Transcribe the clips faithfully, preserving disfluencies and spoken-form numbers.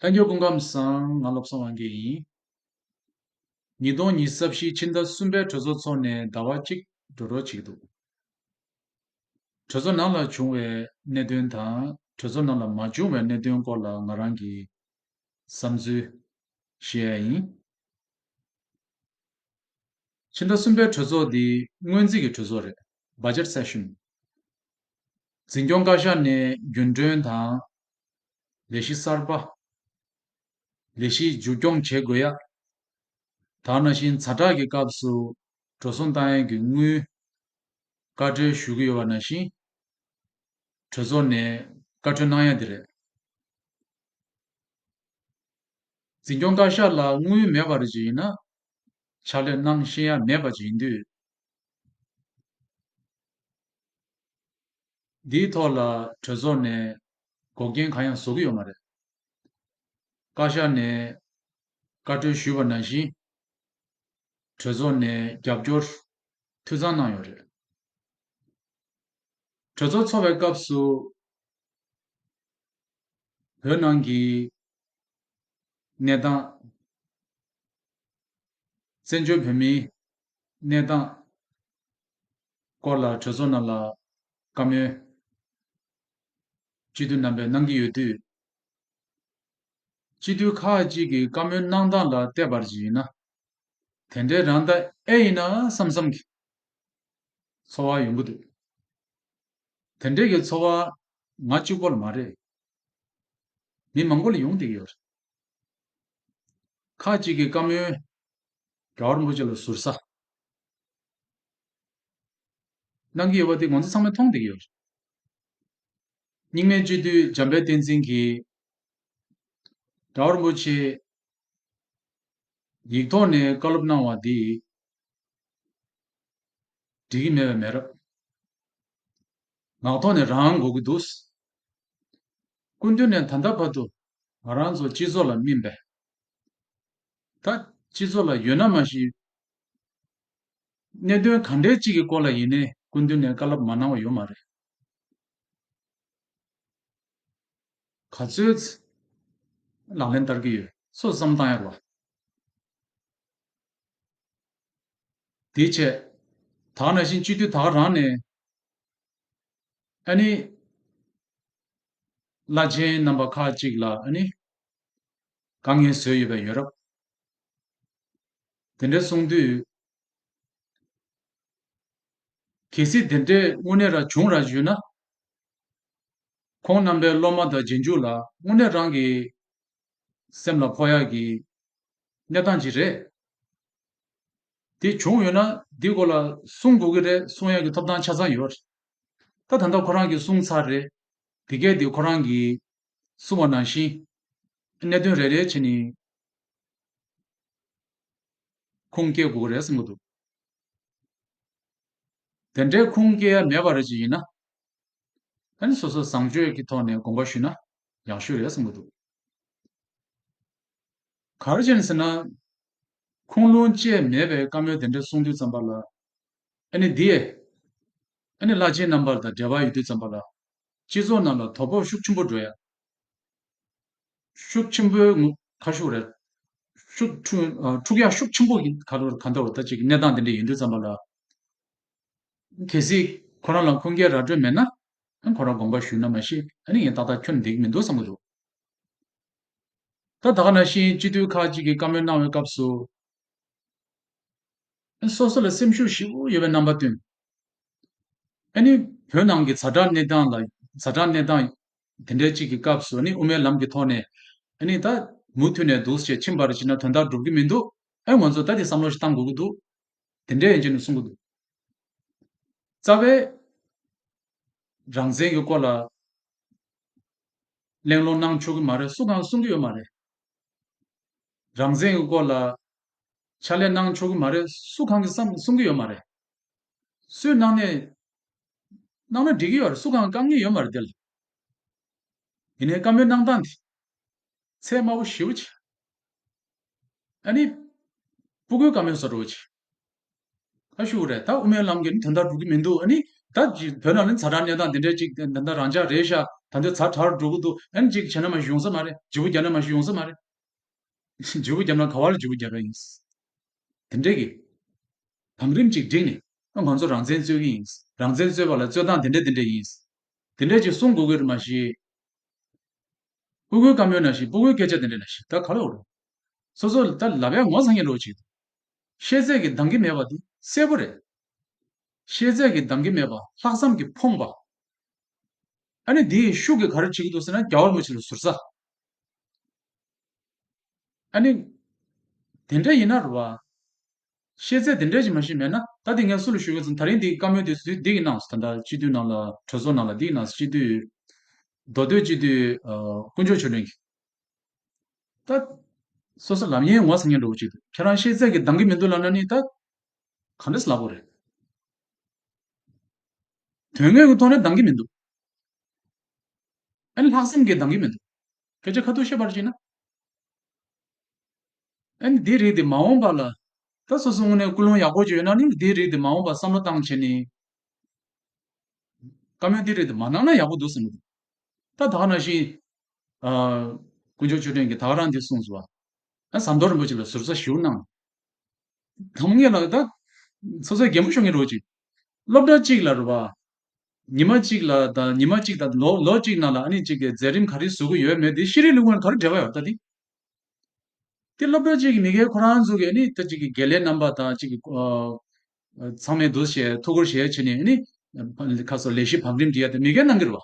ལྷན་རྒྱས་སྐུ་ཁམས་བཟང་། ང་བློ་བཟང་དབང་རྒྱལ་ཡིན། ཉིས་སྟོང་ཉི་ཤུ་རྩ་བཞི་ཕྱི་ཟླ་གསུམ་པའི་གྲོས་ཚོགས་ཚོགས་ནས་ཟླ་བ་གཅིག་འགྲོ་གྲབས་བྱེད་ཀྱི་འདུག་གྲོས་ཚོགས་ནང་ལ་བྱུང་བའི་གནད་དོན་དང་གྲོས་ཚོགས་ནང་ལ་མ་བྱུང་བའི་གནད་དོན་སྐོར་ལ་ང་རང་གི་བསམ་ཚུལ་བཤད་ཡ་ཡིན། ཕྱི་ཟླ་གསུམ་པའི་གྲོས་ཚོགས་འདི་སྔོན་རྩིས་ཀྱི་གྲོས་ཚོགས་རེད། Budget Session། འཛིན་སྐྱོང་བཀའ་ཤག་ནས་རྒྱུན་གྲོན་དང་། ལས་གཞི་གསར་པ། ལས་གཞི་མཇུག་སྐྱོང་བྱེད་དགོས་ཡ། ད་ག་ནང་བཞིན་ཛ་དྲག་གི་སྐབས་སུ་འགྲོ་སོང་བཏང་ཡ་གི་དངུལ་བཀའ་འཁྲོལ་ཞུ་གི་ཡོད་པ་ནང་བཞིན། གྲོས་ཚོགས་ནས་བཀའ་འཁྲོལ་གནང་ཡ་དེ་རེད། འཛིན་སྐྱོང་བཀའ་ཤག་ལ་དངུལ་མེད་པ་རེད་ཅེས་ཡིན་ན། ཕྱག་ལས་གནང་ཤེས་ཡ་མེད་པ་ཅིག་ཡིན་དུས། འདིའི་ཐོག་ལ་གྲོས་ཚོགས་ནས་འགོག་རྐྱེན་གང་ཡང་བཟོ་གི་ཡོད་མ་རེད། བཀའ་ཤག་ནས་བཀའ་འཁྲོལ་ཞུས་པ་ནང་བཞིན། གྲོས་ཚོགས་ནས་རྒྱབ་སྐྱོར་འཐུས་ཚང་གནང་ཡོད་རེད། གྲོས་ཚོགས་འཚོགས་པའི་སྐབས་སུ། བོད་ནང་གི་གནས་སྟངས། བཙན་བྱོལ་བོད་མིའི་གནས་སྟངས་སྐོར་ལ་གྲོས་ཚོགས་ནང་ལ་བཀའ་མོལ་སྤྱི་འཐུས་རྣམ་པས་གནང་གི་ཡོད་དུས། སྤྱི་འཐུས་ཁག་ཅིག་གིས་བཀའ་མོལ་གནང་སྟངས་ལ་བལྟས་པར་ཅིག་ཡིན་ན། དེ་འདྲའི་རང་ལྟ་ཨེ་ཡིན་ན་བསམ་བསམ་གྱི་ཚོར་བ་ཡོང་གི་འདུག་དེ་འདྲའི་གི་ཚོར་བ་ང་གཅིག་པོ་ལ་མ་རེད། མི་མང་པོ་ལ་ཡོང་བསྡད་ཀྱི་ཡོད་རེད། ཁག་ཅིག་གིས་བཀའ་མོལ་རྒྱལ་བ་རིན་པོ་ཆེ་ལ་ཟུར་ཟ་གནང་གི་ཡོད་པ་དེ་ང་ཚོ་ཚང་མས་མཐོང་བསྡད་ཀྱི་ཡོད་རེད། རྙིང་མའི་སྤྱི་འཐུས་འཇམ་དཔལ་བསྟན་འཛིན་གྱིས་རྒྱལ་བ་རིན་པོ་ཆེ་ཡིག་ཐོག་ནས་བཀའ་སློབ་གནང་བ་འདི་འགྲིག་གི་མེད་པའི་མེད་རབས། ངག་ཐོག་ནས་རང་དགོས་ཀྱི་འདུག་སྐུ་མདུན་ནས་ད་ལྟ་བར་དུ་ང་རང་ཚོ་སྤྱི་ཚོགས་ལ་སྨིན་པའི། ད་སྤྱི་ཚོགས་ལ་ཡོད་ན་མ་གཞི། གནད་དོན་ག་འདྲའི་གཅིག་གི་སྐོར་ལ་ཡིན་ནའི་སྐུ་མདུན་ནས་བཀའ་སློབ་མ་གནང་བ་ཡོད་མ་རེད། ག་ཚོད་ལག་ལེན་བསྟར་གྱི་ཡོད། སོ་སོ་བསམ་བཏང་ཡག་ལ། དེའི་ཆེད། ད་ག་ནང་བཞིན་སྤྱི་འཐུས་ད་ག་རང་ནས། ཨ་ནི། བླ་ཆེན་རྣམ་པ་ཁག་ཅིག་ལ་ཨ་ནི། དཀའ་ངལ་བཟོས་ཡོད་པ་ཡོད་རབས། དེ་འདྲ་གསུང་དུས། གལ་སྲིད་དེ་འདྲའི་དངོས་གནས་ར་བྱུང་ར་ཞུས་ན། ཁོང་རྣམ་པའི་སློབ་མ་དང་རྗེས་འཇུག་ལ་དངོས་གནས་རང་གི་སེམས་ལ་ཕོག་ཡག་གི་གནས་སྟངས་ཅིག་རེད། དེ་བྱུང་ཡོད་ན་འདི་སྐོར་ལ་གསུང་དགོས་ཀྱི་རེད། གསུང་ཡག་གི་ཐོབ་ཐང་ཆ་ཚང་ཡོད་རེད། ད་ད་ལྟ་ཁོ་རང་གིས་གསུངས་ཚར་རེད། དེ་གས་དེ་ཁོ་རང་གིས་གསུངས་པ་ནང་བཞིན་གནད་དོན་རེ་རེ་བྱས་ནས་ཁུངས་སྐྱེལ་དགོས་ཀྱི་རེད་བསམ་གྱི་འདུག་དེ་འདྲའི་ཁུངས་སྐྱེལ་ཡ་མེད་པ་རེ་ཅིག་ཡིན་ན། ཨ་ནི་སོ་སོ་བཟང་སྤྱོད་ཀྱི་ཐོག་ནས་དགོངས་པ་ཞུས་ན་ཡག་ཤོས་རེད་བསམ་གྱི་འདུག་ག་རེ་བྱས་ནས་ཟེར་ན། ཁུངས་ལུང་བཅས་མེད་པའི་བཀའ་མོལ་དེ་འདྲ་གསུང་དུས་ཙམ་པ་ལ། ཨ་ནི་འདི། ཨ་ནི་བླ་ཆེན་རྣམ་པ་དང་འབྲེལ་བ་ཡོད་དུས་ཙམ་པ་ལ། སྤྱི་ཚོགས་ནང་ལ་དོ་ཕོག་ཤུགས་ཆེན་པོ་འགྲོ་ཡ། ཤུགས་ཆེན་པོའི་ངོ་ཁ་ཤུགས་རེད། ཤུགས་འཁྲུག་ཨ་འཁྲུག་ཡ་ཤུགས་ཆེན་པོ་གི་ག་རེ་ག་འདྲ་བོ་ད་ཅིག་གནས་སྟངས་དེ་འདྲ་ཡིན་དུས་ཙམ་པ་ལ། གལ་སྲིད་ཁོ་རང་ལ་ཁུངས་སྐྱེལ་ར་སྤྲོད་མེད་ན། ཨ་ཁོ་རང་དགོངས་པ་ཞུས་ན་མ་གཞི་ཨ་ནི་ངས་ཏག་ཏག་ཁྱོན་འདེགས་མི་འདུག་བསམ་གྱི་འདུག་ད་ད་ག་ནང་བཞིན་སྤྱི་འཐུས་ཁག་ཅིག་གིས་བཀའ་མོལ་གནང་བའི་སྐབས་སུ། ཨ་སོ་སོ་ལ་སེམས་ཤུགས་ཞེ་པོ་ཡོད་པའི་རྣམ་པ་སྟོན། ཨ་ནི་བོད་ནང་གི་ཛ་དྲག་གནས་སྟངས་ལ་ཛ་དྲག་གནས་སྟངས་དེ་འདྲའི་ཅིག་གི་སྐབས་སུ་ཨ་ནི་དབུ་མའི་ལམ་གྱི་ཐོག་ནས་ཨ་ནི་ད་མུ་མཐུད་ནས་འདུག་ཅེས་ཕྱིན་པར་བྱས་ན་དོན་དག་འགྲུབ་ཀྱི་མི་འདུག་ཨ་ང་ཚོ་ད་དེ་བསམ་བློ་ཞིག་བཏང་དགོས་ཀྱི་འདུག་དེ་འདྲའི་ཡིན་ཅེས་ནས་གསུང་གི་འདུག་རྩ་བའི་རང་བཙན་གྱི་སྐོར་ལ་གླེང་སློང་གནང་ཆོག་གི་མ་རེད། སུ་གང་གསུང་གི་ཡོད་མ་རེད། རང་བཙན་གྱི་སྐོར་ལ་ཕྱག་ལས་གནང་ཆོག་གི་མ་རེད། སུ་གང་གིས་བསམ་གསུང་གི་ཡོད་མ་རེད། སུས་གནང་ནས་གནང་ན་འགྲིག་གི་ཡོད་རེད། སུ་གང་དཀའ་ངལ་ཡོད་མ་རེད་དེ་ལ། ཡིན་ནའི་བཀའ་མོལ་གནང་སྟངས་དེ་ཚད་དམའ་པོ་ཞེ་པོ་ཅིག་ཨ་ནི། སྤུ་གུའི་བཀའ་མོལ་བཟོ་འདྲ་བོ་ཅིག་ཨ་ཞུ་རེད། ད་དབུ་མའི་ལམ་གྱི་ནི་དོན་དག་འགྲུབ་ཀྱི་མི་འདུག་ཨ་ནི། ད་ཅིག་བོད་ནང་ནི་ཛ་དྲག་གནས་སྟངས་དེ་འདྲའི་ཅིག་ད་ལྟ་རང་འཇགས་རེད་ཤག་ད་ལྟ་ཛ་དྲག་འགྲོ་གི་འདུག་ཨ་ནི་ཅིག་བྱས་ན་མ་ཞིག་ཡོང་ས་མ་རེད། ལྗིད་པོ་རྒྱབ་ན་མ་ཞིག་ཡོང་ས་མ་རེད། ལྗིད་པོ་རྒྱབ་ན་ག་བ་ལ་ལྗིད་པོ་རྒྱབ་པ་ཡིན། དེ་འདྲས་ཀྱི་བང་རིམ་ཅིག་བསྒྲིགས་ནས་ཨ་ང་ཚོ་རང་བཙན་རྩོད་ཀྱི་ཡིན། རང་བཙན་རྩོད་པ་ལ་རྩོད་སྟངས་དེ་འདྲས་དེ་འདྲས་ཡིན། དེ་འདྲས་ཅིག་གསུང་དགོས་ཀྱི་རེད་མ་གཞི། སྤུ་གུའི་བཀའ་མོལ་ནང་བཞིན་སྤུ་གུའི་སྐད་ཆ་དེ་འདྲས་ནང་བཞིན་ད་ག་ལ་འོ་རེད། སོ་སོ་ད་ལབ་ཡ་ངོ་ཚ་མཁན་འདྲ་བོ་ཅིག་ཤེས་ཚད་ཀྱིས་འདང་གི་མེད་པ་དེ་གསལ་པོ་རེད། ཤེས་ཚད་ཀྱིས་འདང་གི་མེད་པ། ལྷག་བསམ་གྱིས་ཕོངས་པ། ཨ་ནི་འདིའི་ཤུགས་ཀྱིས་ག་རེ་བྱེད་ཀྱི་འདུག་ཟེར་ན་རྒྱལ་བ་རིན་པོ་ཆེ་ལ་ཟུར་ཟ། ཨ་ནི། དེ་འདྲ་ཡིན་ན་རེད་བ། ཤེས་ཚད་དེ་འདྲ་ཞིག་མ་ཤེས་མེད་ན་ད་དེ་ངས་སུ་ལ་ཞུ་གི་ཚོད། ད་རིང་འདི་བཀའ་མོལ་དེ་ཚོ་འདི་གི་ནང་ད་ལྟ་སྤྱི་འཐུས་ནང་ལ་གྲོས་ཚོགས་ནང་ལ་འདི་གི་ནང་སྤྱི་འཐུས། མདོ་སྟོད་སྤྱི་འཐུས་ཨ་དཀོན་མཆོག་ཆོས་སྒྲོན་གྱིས། ད། སོ་སོ་ལབ་ཡས་ངོ་ཚ་མཁན་འདྲ་བོ་ཅིག་འདུག་ཁྱེད་རང་ཤེས་ཚད་ཀྱིས་འདང་གི་མི་འདུག་ལབ་ན་ནི་ད། ག་འདྲས་ལབ་དགོས་རེད། དོན་དངོས་ཀྱི་ཐོག་ནས་འདང་གི་མི་འདུག་ཨ་ནི་ལྷག་བསམ་གྱིས་འདང་གི་མི་འདུག་སྐད་ཆ་ཁ་ཐུག་བཤད་པར་བྱས་ན། ཨ་ནི་འདི་རིགས་དེ་མ་འོངས་པ་ལ། ད་སོ་སོ་དངོས་གནས་ཀུན་སློང་ཡག་པོ་ཅིག་ཡོད་ན་ནི་འདི་རིགས་དེ་མ་འོངས་པ་བསམ་བློ་བཏང་བྱས་ནས། བཀའ་མོལ་འདི་རིགས་དེ་མ་གནང་ན་ཡག་པོ་འདུག་བསམ་གྱི་འདུག་ད་ད་ག་ནང་བཞིན། ཨ། དཀོན་མཆོག་ཆོས་སྒྲོན་གྱིས་ད་ག་རང་འདི་གསུངས་སོང་བ། ཨ་ཟམ་གདོང་རིན་པོ་ཆེ་ལ་ཟུར་ཟ་ཞིག་གནང་། དམ་ངེས་ལ་ད། སོ་སོའི་རྒན་པོ་ཤོར་མཁན་འདྲ་བོ་ཅིག་སློབ་གྲྭ་གཅིག་ལ་རེད་བ། ཉི་མ་གཅིག་ལ་ད་ཉི་མ་གཅིག་དང་ལོ་ལོ་གཅིག་ནང་ལ་ཨ་ནི་གཅིག་གི་མཛད་རིམ་ག་རེ་བཟོ་གི་ཡོད་མེད་དེ་ཤེས་རིག་ལས་ཁུངས་ག་རེ་འབྲེལ་བ་ཡོད་ད་དེ། དེ་སློབ་གྲྭ་གཅིག་གི་མི་སྒེར་ཁོ་རང་ཚོ་གི་ཨ་ནི་ད་གཅིག་གི་དགེ་ལས་རྣམ་པ་དང་གཅིག་གི་ཨ། ཚང་མས་འདུ་བྱས་ཐུགས་ཁུར་བཞེས་བྱས་ནས་ཨ་ནི། ཁ་སོ་ལས་གཞི་བང་རིམ་འབྲི་ཡ་དེ་མི་སྒེར་གནང་གི་རེད་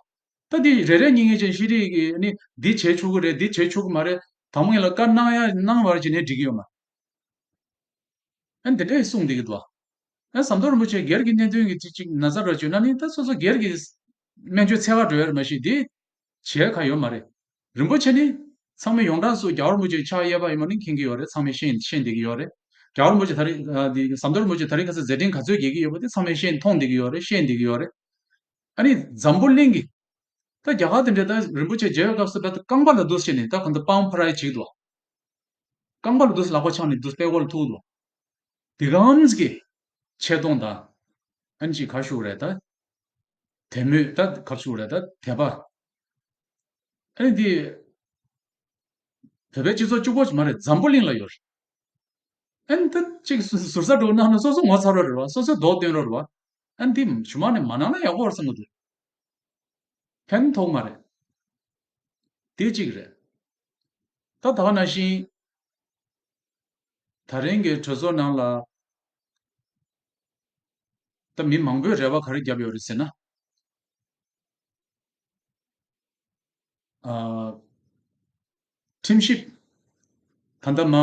བ། ད་དེ་རེ་རེ་གཉིས་གཉིས་ཅན་ཤེས་རིག་གི་ཨ་ནི་འདི་བྱེད་ཆོག་གི་རེད་འདི་བྱེད་ཆོག་གི་མ་རེད། དང་པོ་ངེད་ལ་བཀའ་གནང་ཡ་གནང་བར་བྱས་ནས་འགྲིག་གི་ཡོད་མ། ཨ་ནི་དེ་འདྲས་གསུངས་བསྡད་ཀྱི་འདུག་བ། ཨ་ཟམ་གདོང་རིན་པོ་ཆེ་སྒེར་གྱི་གནད་དོན་གྱི་ཅིག་ཅིག་ན་ཚ་འདྲ་བྱུང་ན་ནི་ད་སོ་སོ་སྒེར་གྱི་སྨན་བཅོས་འཚོལ་ག་འགྲོ་ཡ་རེད་མ་གཞི་འདི་བྱེད་ཁ་ཡོད་མ་རེད། རིན་པོ་ཆེ་ནི་ཚང་མས་ཡོངས་གྲགས་སུ་རྒྱལ་བ་རིན་པོ་ཆེའི་ཕྱག་གཡས་པ་ཡིན་པ་ནི་མཁྱེན་གྱི་ཡོད་རེད། ཚང་མས་ཤེས་ཤེས་བསྡད་ཀྱི་ཡོད་རེད། རྒྱལ་བ་རིན་པོ་ཆེ་ད་རེས་ཨ་འདི་ཟམ་གདོང་རིན་པོ་ཆེ་ད་རེས་ཁ་སང་མཛད་འཕྲིན་ག་ཚོད་རྒྱས་ཀྱི་ཡོད་པ་དེ་ཚང་མས་ཤེས་མཐོང་བསྡད་ཀྱི་ཡོད་རེད། ཤེས་བསྡད་ཀྱི་ཡོད་རེད། ཨ་ནི་འཛམ་བུ་གླིང་གི་ད་རྒྱ་གར་དེ་འདྲ་ད་རིན་པོ་ཆེ་མཇལ་བའི་སྐབས་སུ་ད་རྐང་པ་ལ་འདུག་བྱས་ནས་ད་གང་ལྟར་པའོ་ཕ་རའི་བྱེད་ཀྱི་འདུག་རྐང་པ་ལ་འདུག་ལག་པ་འཆང་ནས་འདུག་པད་ཀོ་ལ་ཐུག་འདུག་དེ་གམ་གྱི་ཆེ་མཐོང་དང་། ཨ་ནི་ཅིག་ག་ཞུ་རེད་ད། དད་མོས་ད་ག་ཞུ་རེད་ད་དད་པ། ཨ་ནི་འདི། བོད་པའི་སྤྱི་ཚོགས་གཅིག་པོ་ཅིག་མ་རེད། འཛམ་བུ་གླིང་ལ་ཡོད་རེད། ཨ་ནི་ད་ཅིག་ཟུར་ཟ་འགྲོ་གནང་ན་སོ་སོ་ངོ་ཚ་རོགས་རེད་བ། སོ་སོའི་མདོག་སྟོན་རོགས་རེད་བ། ཨ་ནི་འདི་ཞུ་མ་ནས་མ་གནང་ན་ཡག་པོ་རེད་བསམ་གྱི་འདུག་ཕན་ཐོགས་མ་རེད། དེ་གཅིག་རེད། ད་ད་ག་ནང་བཞིན། ད་རིང་གི་གྲོས་ཚོགས་ནང་ལ། ད་མི་མང་པོས་རེ་བ་ག་རེ་བརྒྱབ་ཡོད་རེད་ཟེར་ན། ཨ། ཁྲིམས་ཞིབ། ད་ལྟ་མ།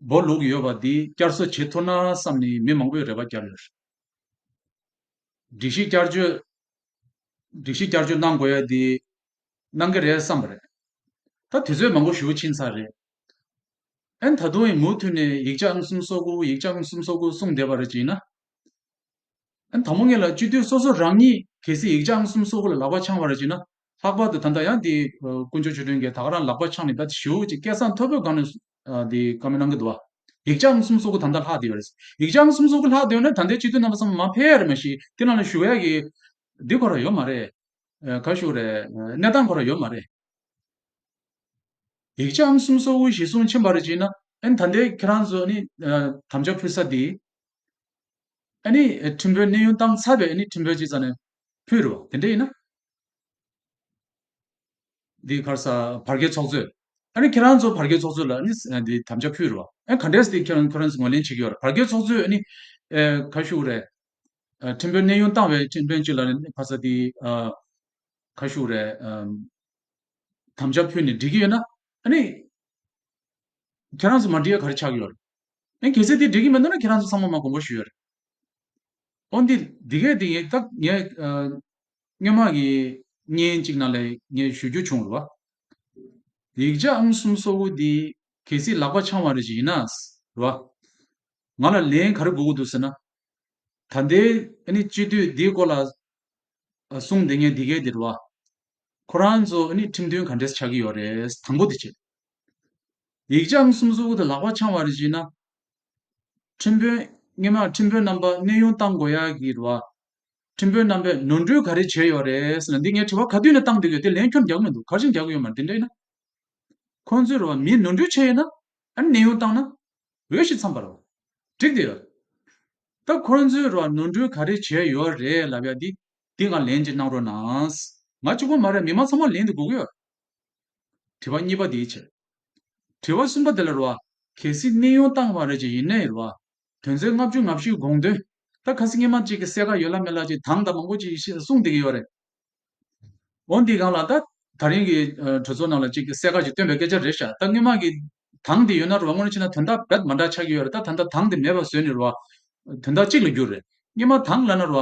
སྦོ་ལུག་ཡོད་པ་འདི་བསྐྱར་གསོ་བྱེད་ཐུབ་ན་བསམ་ནས་མི་མང་པོས་རེ་བ་བརྒྱབ་ཡོད་རེད། སྒྲིག་གཞི་བསྐྱར་བཅོས། སྒྲིག་གཞི་བསྐྱར་བཅོས་གནང་དགོས་ཡ་འདི། གནང་གི་རེད་བསམ་པ་རེད། ད་དུས་ཚོད་མང་པོ་ཞེ་པོ་ཕྱིན་ཚར་རེད། ཨན་ད་དུང་ཡང་མུ་མཐུད་ནས་ཡིག་ཆ་ཨང་གསུམ་སོ་དགུ་ཡིག་ཆ་ཨང་གསུམ་སོ་དགུ་གསུངས་བསྡད་པ་རེད་ཅེ་ན། ཨན་དང་པོ་ངེད་ལ་སྤྱི་འཐུས་སོ་སོ་རང་ཉིད་གལ་སྲིད་ཡིག་ཆ་ཨང་གསུམ་སོ་དགུ་ལ་ལག་པ་འཆང་བ་རེད་ཅེ་ན། ལྷག་པར་དུ་ད་ལྟ་ཡང་དེ་དཀོན་མཆོག་ཆོས་སྒྲོན་གྱིས་ད་ག་རང་ལག་པ་འཆང་ནས་ད་ཞེ་པོ་ཅིག་སྐད་གསང་མཐོ་པོའི་སྒང་ནས་དེ་བཀའ་མོལ་གནང་གི་འདུག་བ། ཡིག་ཆ་ཨང་གསུམ་སོ་དགུ་ད་ལྟ་ལྷག་བསྡད་ཡོད་རེད། ཡིག་ཆ་ཨང་གསུམ་སོ་དགུ་ལྷག་བསྡད་ཡོད་ན་ད་ལྟའི་སྤྱི་འཐུས་རྣམ་པ་ཚང་མ་མར་ཕེབས་ཡ་རེད། མ་གཞི་དེ་ནང་ལ་ཞུགས་ཡ་གི་འདི་ཁོ་རང་ཡོད་མ་རེད། ཨ། ག་ཞུ་རེད། གནས་སྟངས་ཁོ་རང་ཡོད་མ་རེད། ཡིག་ཆ་ཨང་གསུམ་སོ་དགུ་གཞིར་བཟུང་ཕྱིན་པ་རེད་ཅེ་ན། ཨ་ནི་ད་ལྟའི་ཁྱེད་རང་ཚོ་ནི་ཨ་དམ་བཅའ་ཕུལ་ས་དེ། ཨ་ནི་ཁྲིམས་དཔོན་གནས་དབྱུང་བཏང་ཚར་བའི་ཨ་ནི་ཁྲིམས་དཔོན་ཅིག་རྩ་ནས་ཕུལ་རེད་བ། དེ་འདྲ་ཡིན་ན། འདི་ག་རེ་ཟ་བར་བརྒལ་ཚོགས་གཙོས། ཨ་ནི་ཁྱེད་རང་ཚོ་བར་བརྒལ་ཚོགས་གཙོ་ལ་ཨ་ནི་འདི་དམ་བཅའ་ཕུལ་རེད་བ། ཨ་ནི་ག་འདྲས་དེ་ཁྱེད་རང་ཁྱེད་རང་ཚོ་ངོས་ལེན་བྱེད་ཀྱི་ཡོད་རེད། བར་བརྒལ་ཚོགས་གཙོས་ཨ་ནི་ཨ་ག་ཞུ་རེད། ཨ་ཁྲིམས་དཔོན་གནས་དབྱུང་བཏང་བའི་ཁྲིམས་དཔོན་གཅིག་ལ་ནི་ཕ་ས་དེ་ཨ་ག་ཞུ་རེད། ཨམ། དམ་བཅའ་ཕུལ་ནས་འགྲིག་གི་ཡོད་ན། ཨ་ནི། ཁྱེད་རང་ཚོ་མ་འགྲིག་ཡ་ག་རེ་ཆགས་ཀྱི་ཡོད་རེད། ཨ་ནི་གལ་སྲིད་དེ་འགྲིག་གི་མེད་ན་ན་ཁྱེད་རང་ཚོ་ཚང་མ་མ་དགོངས་པ་ཞུ་ཡོད་རེད། ཨོ་འདི་འདི་གས་དེ་ངས་ད་ངས་ཨ། སྔོན་མ་གི་བརྙན་གཅིག་ནང་ལ་ངས་ཞུ་རྒྱུ་བྱུང་རེད་བ། ཡིག་ཆ་ཨང་གསུམ་སོ་དགུ་འདི་གལ་སྲིད་ལག་པ་འཆང་བ་རེ་ཞིག་ཡིན་ན་རེད་བ། ང་ལ་ལན་ག་རེ་དགོས་ཀྱི་འདུག་ཟེར་ན། ད་ལྟའི་ཨ་ནི་སྤྱི་འཐུས་འདིའི་སྐོར་ལ་གསུངས་བསྡད་མཁན་འདི་གས་འདི་རེད་བ། ཁོ་རང་ཚོ་ཨ་ནི་ཁྲིམས་མཐུན་ག་འདྲས་ཆགས་ཀྱི་ཡོད་རེད། དང་པོ་དེ་བྱེད། ཡིག་ཆ་ཨང་གསུམ་སོ་དགུ་དེ་ལག་པ་འཆང་བ་རེ་བྱས་ན། ཁྲིམས་དཔོན་སྔོན་མ་ཁྲིམས་དཔོན་རྣམ་པ་གནས་དབྱུང་བཏང་དགོས་ཡག་གི་རེད་བ། ཁྲིམས་དཔོན་རྣམ་པས་ནོར་འཁྲུལ་ག་རེ་བྱས་ཡོད་རེད་ཟེར་ན། འདི་ངས་དྲི་བ་ག་དུས་ནས་བཏང་བསྡད་ཡོད་དེ། ལན་ཁྱོན་རྒྱག་གི་མི་འདུག་ག་རེ་བྱས་ནས་རྒྱག་གི་ཡོད་མ་རེད། དེ་འདྲ་ཡིན་ན། ཁོང་ཚོས་རེད་བ། མིས་ནོར་འཁྲུལ་བྱས་ཡོད་ན། ཨ་ནི་གནས་དབྱུང་བཏང་ན་འོས་ཤིག་འཚམས་པ་རེད་བ། འགྲིག་བསྡད་ཡོད། ད་ཁོང་ཚོས་རེད་བ། ནོར་འཁྲུལ་ག་རེ་བྱས་ཡོད་རེད་ལབ་ཡ་འདི། འདི་ང་ལན་ཅིག་གནང་རོགས་གནང་། ང་གཅིག་པོ་མ་རེད། མི་མང་ཚང་མ་ལན་འདི་དགོས་ཀྱི་ཡོད། དྲི་བ་གཉིས་པ་དེའི་ཕྱིར། དྲི་བ་གསུམ་པ་དེ་ལ་རེད་བ། གལ་སྲིད་གནས་དབྱུང་བཏང་བ་རེད་ཅེས་ཡིན་ནའི་རེད་བ། དོན་ཚན་ལྔ་བཅུ་ང་བཞི་དགོངས་དོན། ད་ཁ་སང་སྔོན་མ་གཅིག་གི་གསལ་ཁ་ཡོད་ལ་མེད་ལ་ཅིག་དང་ད་མང་པོ་ཅིག་གསུངས་བསྡད་ཀྱི་ཡོད་རེད། འོ་འདི་སྒང་ལ་ད་ད་རིང་གི་ཨ་གྲོས་ཚོགས་ནང་ལ་གཅིག་གི་གསལ་ཁ་ཅིག་བཏོན་པའི་སྐད་ཆ་རེད་ཤག་ད་སྔོན་མ་གི་དང་དེ་ཡོད་ན་རེད་བ། དངོས་གནས་བྱས་ན་དོན་དག་རྦད་མ་འདྲ་ཆགས་ཀྱི་ཡོད་རེད། ད་ད་ལྟ་དང་དེ་མེད་པ་བཟོས་ནས་རེད་བ། དོན་དག་གཅིག་ལ་གྱུར་རེད། སྔོན་མ་དང་ལབ་ན་རེད་བ།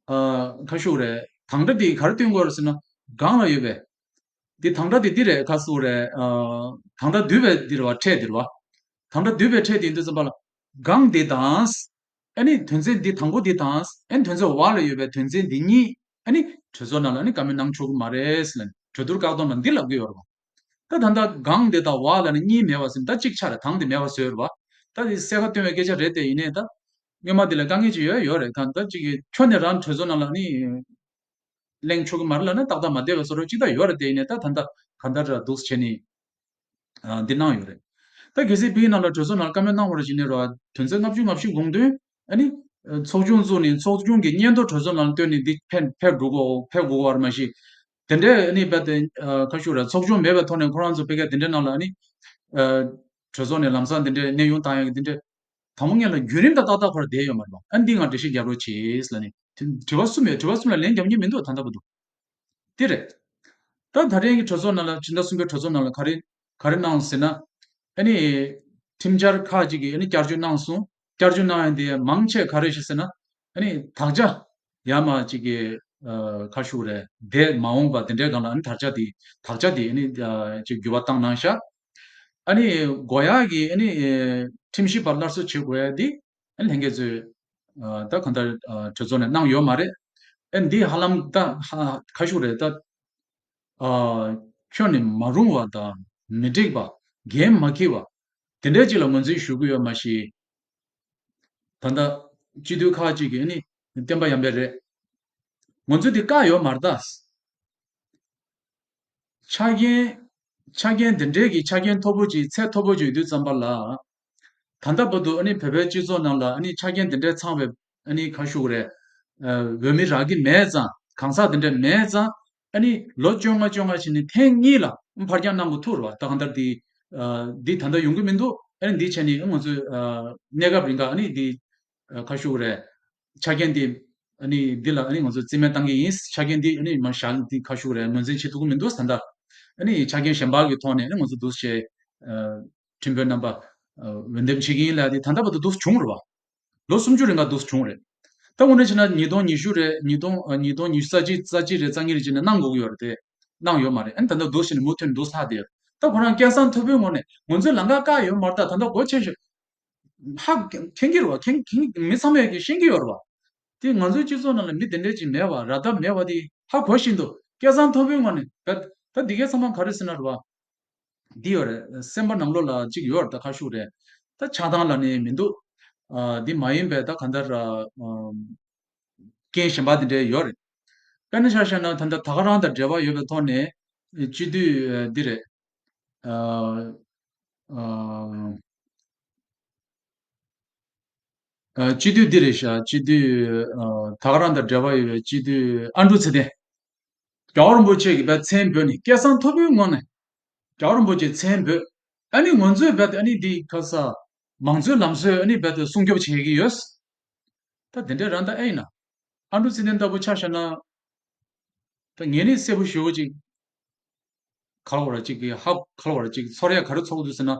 ཨ་ཁ་ཤུག་རེད། དང་སྒྲ་དེ་ག་རེ་སྟོན་དགོས་རེད་ཟེར་ན། སྒང་ལ་ཡོད་པའི། འདི་དང་སྒྲ་དེ་འདི་རེད། ཁ་ཤུག་རེད། ཨ་དང་སྒྲ་བསྡུས་པའི་འདི་རེད་བ། ཕྲད་འདི་རེད་བ། དང་སྒྲ་བསྡུས་པའི་ཕྲད་དེ་ཡིན་དུས་ཙམ་པ་ལ། སྒང་དེ་དང་། ཨ་ནི་དོན་ཚན་འདི་དང་པོ་འདི་དང་། ཨ་ནི་དོན་ཚན་བ་ལ་ཡོད་པའི་དོན་ཚན་འདི་གཉིས། ཨ་ནི་གྲོས་ཚོགས་ནང་ལ་ཨ་ནི་བཀའ་མོལ་གནང་ཆོག་གི་མ་རེད་ཟེར་ནས་གྲོས་བསྡུར་བཀག་སྡོམ་ལ་འདི་ལབ་ཀྱི་ཡོད་རེད་བ། ད་ད་ལྟ་སྒང་དེ་དང་བ་ལ་ནི་གཉིས་མེད་པ་ཟེར། ད་གཅིག་ཆགས་རེད། དང་དེ་མེད་པ་བཟོས་རེད་བ། ད་དེ་གསལ་ཁ་སྟོན་པའི་སྐད་ཆ་རེད་དེ། ཡིན་ནའི་ད་སྔོན་མ་དེ་ལ་དཀའ་ངལ་ཅིག་ཡོད་ཡོད་རེད། ད་ད་གཅིག་གིས་ཁྱོན་ནས་རང་གྲོས་ཚོགས་ནང་ལ་ནི་གླེང་ཆོག་གི་མ་རེད་ལབ་ན་ཏག་ཏག་མ་བསྡད་པའི་བཟོ་འདྲ་ཅིག་ད་ཡོད་རེད་དེ། ཡིན་ནའི་ད་ད་ལྟ་ག་འདྲ་འདྲ་འདུག་བྱས་ནས་ཨ་འདི་གནང་ཡོད་རེད། ད་གལ་སྲིད་བོད་ནང་ལ་གྲོས་ཚོགས་ནང་ལ་བཀའ་མོལ་གནང་བ་རེད་ཟེར་ནའི་རེད་བ། དོན་ཚན་ལྔ་བཅུ་ང་བཞི་དགོངས་དོན། ཨ་ནི་ཚོགས་ཆུང་བཙུགས་ནས་ཚོགས་ཆུང་གི་སྙན་ཐོ་གྲོས་ཚོགས་ནང་ལ་བཏོན་ནས་འདི་ཕེབས་ཕེབས་འགྲོ་དགོས་ཕེབས་དགོས་པ་རེད། མ་གཞི་དེ་འདྲའི་ཨ་ནི་རྦད་དེ་ཁ་ཤུག་རེད། ཚོགས་ཆུང་མེད་པའི་ཐོག་ནས་ཁོ་རང་ཚོ་ཕ་གིར་དེ་འདྲའི་ནང་ལ་ཨ་ནི་གྲོས་ཚོགས་ནས་ལམ་སང་དེ་འདྲའི་གནས་དབྱུང་བཏང་ཡག་གི་དེ་འདྲའི་དང་པོ་ངས་ལ་བརྒྱུད་རིམ་དང་ཏག་ཏག་ཁོ་རང་བསྡད་ཡོད་མ་རེད་པ། ཨ་ནི་འདི་ང་འགྲེལ་བཤད་རྒྱབ་རོགས་བྱེད་ལབ་ནས་དྲི་བ་གསུམ་ཡོད། དྲི་བ་གསུམ་ལ་ལན་རྒྱབ་མཁན་མི་འདུག་ད་ལྟ་བར་དུ། དེ་རེད། ད་ད་རེས་ཀྱི་གྲོས་ཚོགས་ནང་ལ་ཕྱི་ཟླ་གསུམ་པའི་གྲོས་ཚོགས་ནང་ལ་ག་རེ་ག་རེ་གནང་ཟེར་ན། ཨ་ནི་ཁྲིམས་འཆར་ཁག་ཅིག་གིས་ཨ་ནི་བསྐྱར་བཅོས་གནང་སོང་། བསྐྱར་བཅོས་གནང་ཡག་དེ་མང་ཆེ་ག་རེ་ཞིག་ཟེར་ན། ཨ་ནི་དག་ཆ་ཡར་མར་ཅིག་གི་ཁ་ཤུག་རེད། འདས་མ་འོངས་པ་དེ་འདྲའི་སྒང་ལ་ཨ་ནི་དག་ཆ་དེ་དག་ཆ་དེ་ཨ་ནི་ཅིག་འགྱུར་བ་བཏང་གནང་ཤག་ཨ་ནི་དགོས་ཡག་གི་ཨ་ནི་ཁྲིམས་ཞིབ་པ་སླར་གསོ་བྱེད་དགོས་ཡག་དེ། ཨ་ལྷན་རྒྱས་ཚོས་ཨ་ད་གང་ལྟར་ཨ་གྲོས་ཚོགས་ནས་གནང་ཡོད་མ་རེད། ཨ་འདི་ཧ་ལམ་ད་ཧ་ཁ་ཤུག་རེད་ད། ཨ་ཁྱོན་ནས་མ་རུང་བ་དང་མི་འགྲིག་པ། འགན་མ་འཁྱེར་བ། དེ་འདྲའི་ཅིག་ལ་ངོས་འཛིན་ཞུ་གི་ཡོད་མ་གཞི། ད་ལྟ་སྤྱི་འཐུས་ཁག་ཅིག་གིས་ཨ་ནི་བསྟན་པ་ཡམ་པའི་རེད། ང་ཚོ་འདི་བཀག་ཡོད་མ་རེད་ད། ཆ་རྐྱེན། ཆ་རྐྱེན་འདི་འདྲའི་གི་ཆ་རྐྱེན་མཐོ་པོ་ཅིག་ཚད་མཐོ་པོ་ཅིག་ཡོད་དུས་ཙམ་པ་ལ། ད་ལྟ་བར་དུ་ཨ་ནི་བོད་པའི་སྤྱི་ཚོགས་ནང་ལ་ཨ་ནི་ཆ་རྐྱེན་འདི་འདྲའི་ཚང་བའི་ཨ་ནི་ཁ་ཤུག་རེད། ཨ་འོས་མི་རག་གི་མེད་ཙང་། གང་ཟག་འདི་འདྲ་མེད་ཙང་། ཨ་ནི་ལོ་བཅོ་ལྔ་བཅོ་ལྔ་བྱས་ནས་ཐེངས་གཉིས་ལ་ཕར་འགྱངས་གནང་དགོས་ཐུག་རེད་བ། ད་གང་ལྟར་འདི་ཨ་འདི་ད་ལྟ་ཡོང་གི་མི་འདུག་ཨ་ནི་འདི་བྱས་ནས་ང་ཚོས་ཨ་གནས་སྐབས་རིང་ག་ཨ་ནི་འདི་ཁ་ཤུག་རེད། ཆ་རྐྱེན་འདི་ཨ་ནི་འདི་ལ་ཨ་ནི་ང་ཚོ་རྩིས་མེད་བཏང་གི་ཡིན། ཆ་རྐྱེན་འདི་ཨ་ནི་མ་བཞག་འདི་ཁ་ཤུག་རེད། ངོས་འཛིན་བྱེད་ཐུབ་ཀྱི་མི་འདུག་ཟེར། ད་ཨ་ནི་ཆ་རྐྱེན་གཞན་པ་གི་ཐོག་ནས་ཨ་ནི་ང་ཚོ་འདུག་བྱས། ཨ་ཁྲིམས་དཔོན་རྣམ་པ་ཨ་འོས་འདེམས་བྱེད་ཀྱི་ཡིན་ལབ་དེ་ད་ལྟ་བར་དུ་འདུག་བྱུང་རེད་བ། ལོ་སུམ་ཅུ་རིང་ག་འདུག་བྱུང་རེད། ད་དངོས་གནས་བྱས་ན་ཉིས་སྟོང་ཉི་ཤུ་རེད། ཉིས་སྟོང་ཨ་ཉིས་སྟོང་ཉི་ཤུ་རྩ་གཅིག་རྩ་གཅིག་རེད། རྩ་གཉིས་རེད་བྱས་ནས་གནང་དགོས་ཀྱི་ཡོད་རེད་དེ། གནང་ཡོད་མ་རེད། ཨ་ནི་ད་ལྟ་འདུག་བྱས་ནས་མུ་མཐུད་འདུག་ཚར་དེ་ཡོད། ད་ཁོ་རང་སྐལ་བཟང་མཐོ་པོའི་ངོས་ནས་ང་ཚོས་ལམ་ཁ་བཀག་ཡོད་མ་རེད། ད་ད་ལྟ་སྒོ་ཕྱེ་ཤོག་ཧ་མཁྱེན་གྱི་རེད་བ། མཁྱེན་མཁྱེན་མི་ཚང་མས་ཀྱི་ཤེས་ཀྱི་ཡོད་རེད་བ། དེ་ང་ཚོའི་སྤྱི་ཚོགས་ནང་ལ་མི་དེ་འདྲས་ཅིག་མེད་བ། ར་ད་མེད་བ་དེ་ཧ་གོ་བཞིན་དུ་སྐལ་བཟང་མཐོ་པོའི་ངང་ནས་བས། ད་འདི་གའི་ཚང་མ་ག་རེ་ཟེར་ན་རེད་བ། འདི་ཡོད་རེད། སེམས་པ་ནང་ལོགས་ལ་ཅིག་ཡོད་རེད། ད་ཁ་ཤུག་རེད། ད་ཆགས་སྡང་ལབ་ནས་མི་འདུག་ཨ་འདི་མ་ཡིན་པའི་ད་ག་འདྲ་ར་ཨ་རྐྱེན་གཞན་པ་དེ་འདྲས་ཡོད་རེད། དཔེར་ན་ཆ་བཞག་ན་ད་ལྟ་ད་ག་རང་དང་འབྲེལ་བ་ཡོད་པའི་ཐོག་ནས་སྤྱི་འཐུས་འདི་རེད། ཨ་ཨ་ཨ་སྤྱི་འཐུས་འདི་རེད་ཤག་སྤྱི་འཐུས་ཨ་ད་ག་རང་དང་འབྲེལ་བ་ཡོད་པའི་སྤྱི་འཐུས་ཨ་འབྲུག་ཚེ་བརྟན། རྒྱལ་བ་རིན་པོ་ཆེ་གི་བས་མཚན་འབོད་ནས་སྐལ་བཟང་མཐོ་པོའི་ངང་ནས་རྒྱལ་བ་རིན་པོ་ཆེ་མཚན་འབོད། ཨ་ནི་ང་ཚོས་བས་ཨ་ནི་འདི་ཁ་ས་མང་གཙོའི་ལམ་སྲོལ་ཨ་ནི་བས་སྲུང་སྐྱོབ་བྱེད་ཀྱི་ཡོད། ད་དེ་འདྲའི་རང་ད་ཨེ་ཡིན་ན། ཨ་འབྲུག་ཚེ་བརྟན་ལྟ་བུ་ཆ་བཞག་ན། ད་ངས་ནི་གསལ་པོ་ཞེ་པོ་ཅིག་ག་རེ་ལབ་དགོས་རེད། ཅིག་གི་ཧ་ག་རེ་ལབ་དགོས་རེད། ཅིག་ཚོར་ཡ་ག་རེ་ཚོར་གྱི་འདུག་ཟེར་ན།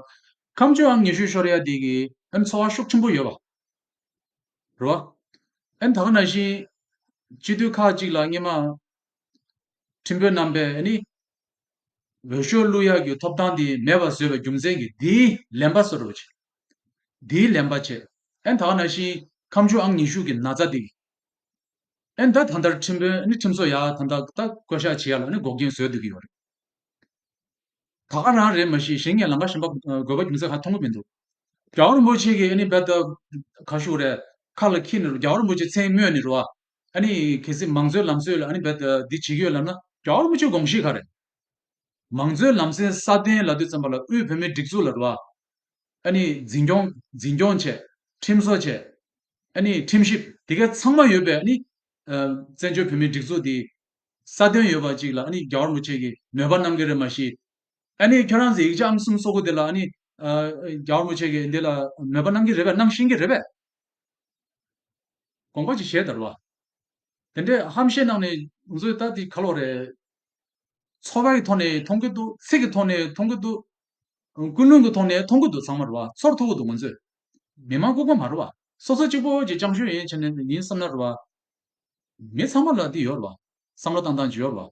ཁ་མཆུ་ཨང་ཉི་ཤུ་ཤོར་ཡ་དེ་གི་ཨ་ནི་ཚོར་བ་ཤུགས་ཆེན་པོ་ཡོད་པ་རེད་བ། ཨ་ནི་ད་ག་ནང་བཞིན་སྤྱི་འཐུས་ཁག་ཅིག་ལ་སྔོན་མ་ཁྲིམས་དཔོན་རྣམ་པས་ཨ་ནི་འོས་ཤོག་བླུག་ཡག་གི་ཐོབ་ཐང་དེ་མེད་པ་བཟོས་པའི་རྒྱུ་མཚན་གྱིས་དེའི་ལན་པ་བཟོ་འདྲ་པོ་ཅིག་དེའི་ལན་པ་བྱས། ཨ་ནི་ད་ག་ནང་བཞིན་ཁ་མཆུ་ཨང་ཉི་ཤུ་གི་ན་ཚ་དེ། ཨ་ནི་ད་ད་ལྟར་ཁྲིམས་དཔོན་ཨ་ནི་ཁྲིམས་བཟོ་ཡག་ད་ལྟ་ད་བསྐོ་བཞག་བྱེད་ཡག་ལ་ཨ་ནི་འགོག་རྐྱེན་བཟོས་སྡོད་ཀྱི་ཡོད་རེད། ད་ག་རང་རེད་མ་གཞི་གཞན་ངས་ལམ་ཁ་གཞན་པ་དགོས་པ་རྒྱུ་མཚན་ག་མཐོང་གི་མི་འདུག་རྒྱལ་བ་རིན་པོ་ཆེ་གིས་ཨ་ནི་རྦད་དེ་ཁ་ཤུག་རེད། ཁ་ལ་འཁྱེར་ནས་རྒྱལ་བ་རིན་པོ་ཆེ་མཚན་སྨོས་ནས་རེད་བ། ཨ་ནི་གལ་སྲིད་མང་གཙོའི་ལམ་སྲོལ་ལ་ཨ་ནི་བེད་འདི་བྱེད་ཀྱི་ཡོད་ལབ་ན། རྒྱལ་བ་རིན་པོ་ཆེའི་དགོངས་གཞི་ག་རེ། མང་གཙོའི་ལམ་སྲོལ་སྲ་བརྟན་ལབ་དུས་ཙམ་པ་ལ་དབུས་བོད་མིའི་སྒྲིག་འཛུགས་ལ་རེད་བ། ཨ་ནི་འཛིན་སྐྱོང་འཛིན་སྐྱོང་བྱས། ཁྲིམས་བཟོ་བྱས། ཨ་ནི་ཁྲིམས་ཞིབ་དེ་ག་ཚང་མ་ཡོད་པའི་ཨ་ནི་བཙན་བྱོལ་བོད་མིའི་སྒྲིག་འཛུགས་དེ་སྲ་བརྟན་ཡོད་པ་ཅིག་ལ་ཨ་ནི་རྒྱལ་བ་རིན་པོ་ཆེ་གིས་མོས་པ་གནང་གི་རེད་མ་གཞི། ཨ་ནི་ཁྱོད་རང་ཚོ་ཡིག་ཆ་ཨང་གསུམ་སོ་དགུ་དེ་ལ་ཨ་ནི་རྒྱལ་བ་རིན་པོ་ཆེ་གིས་འདི་ལ་མོས་པ་གནང་གི་རེད་པས། གནང་ཤེས་ཀྱི་རེད་པས། དགོངས་པ་ཅིག་བཞེས་དང་རེད་བ། དེ་འདྲའི་ཧམ་བཤད་གནང་ནས་ང་ཚོས་ད་དེ་ག་ལོ་རེད། ཚོར་བ་གི་ཐོག་ནས་མཐོང་གི་འདུག་ཚིག་གི་ཐོག་ནས་མཐོང་གི་འདུག་ཀུན་སློང་གི་ཐོག་ནས་མཐོང་གི་འདུག་ཚང་མ་རེད་བ། ཚོར་ཐུབ་ཀྱི་འདུག་ང་ཚོས། མི་མང་ལྐུགས་པ་མ་རེད་བ། སོ་སོ་གཅིག་པོ་གཅིག་རྐྱང་ཤོས་ཡིན་བྱས་ནས་ཡིན་བསམ་ན་རེད་བ། མི་ཚང་མ་ལ་འདི་ཡོད་རེད་བ། བསམ་བློ་བཏང་སྟངས་ཅིག་ཡོད་རེད་བ།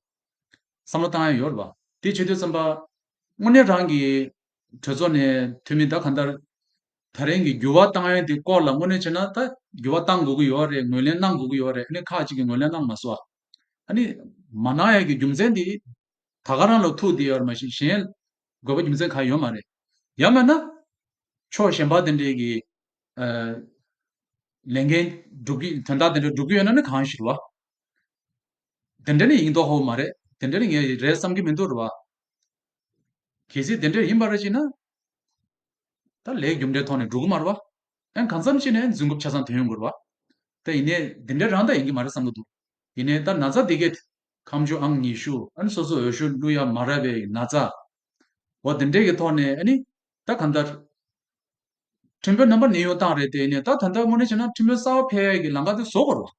བསམ་བློ་བཏང་ཡ་ཡོད་རེད་བ། དེ་བྱེད་དུས་ཙམ་པ། དངོས་གནས་རང་གི་གྲོས་ཚོགས་ནས་འཐུས་མི་ད་གང་ལྟར། ད་རིང་གི་འགྱུར་བ་བཏང་ཡ་དེ་སྐོར་ལ་དངོས་གནས་བྱས་ན་ད་འགྱུར་བ་བཏང་དགོས་ཀྱི་ཡོད་རེད། ངོས་ལེན་གནང་དགོས་ཀྱི་ཡོད་རེད། ཨ་ནི་ཁག་ཅིག་གིས་ངོས་ལེན་གནང་མ་སོང་། ཨ་ནི་མ་གནང་ཡ་གི་རྒྱུ་མཚན་དེ་ད་ག་རང་ལ་ཐུག་བསྡད་ཡོད་རེད་མ་གཞི་གཞན་དགོས་པ་རྒྱུ་མཚན་གང་ཡོད་མ་རེད། ཡང་མིན་ན་ཕྱོགས་གཞན་པ་དེ་འདྲའི་གི་ཨ་ལས་འགན་སྒྲུབ་ཀྱི་དོན་དག་དེ་འདྲ་སྒྲུབ་ཀྱི་ཡོད་ན་ནི་གང་ཞིག་རེད་བ། དེ་འདྲ་ནི་ཡིན་མདོག་ཧོ་མ་རེད། དེ་འདྲ་ནི་ངས་རེད་བསམ་གྱི་མི་འདུག་རེད་བ། གལ་སྲིད་དེ་འདྲ་ཡིན་པ་རེད་ཅེ་ན། ད་ལས་རྒྱུ་འབྲས་ཐོག་ནས་འགྲོ་གི་མ་རེད་བ། ཨན་གང་འཚམ་ཅིག་ནས་འཛིན་རྒྱུ་ཆ་ཚང་ཐོན་ཡོང་གི་རེད་བ། ད་ཡིན་ནའི་དེ་འདྲ་རང་ད་ཡིན་གྱི་མ་རེད་བསམ་གྱི་འདུག་ཡིན་ནའི་ད་ན་ཚ་དེ་གས་ཁ་མཆུ་ཨང་ཉི་ཤུ་ཨན་སོ་སོ་འོས་ཤོག་བླུག་ཡ་མ་རག་པའི་ན་ཚ། འོ་དེ་འདྲས་ཀྱི་ཐོག་ནས་ཨ་ནི་ད་གང་ལྟར། ཁྲིམས་དཔོན་རྣམ་པ་ནས་ཡོང་སྟངས་རེད་དེ་ནས་ད་ད་ལྟ་དངོས་གནས་བྱས་ན་ཁྲིམས་དཔོན་གསར་པ་ཕེབས་ཡས་ཀྱི་ལམ་ཁ་དེ་བཟོ་དགོས་རེད་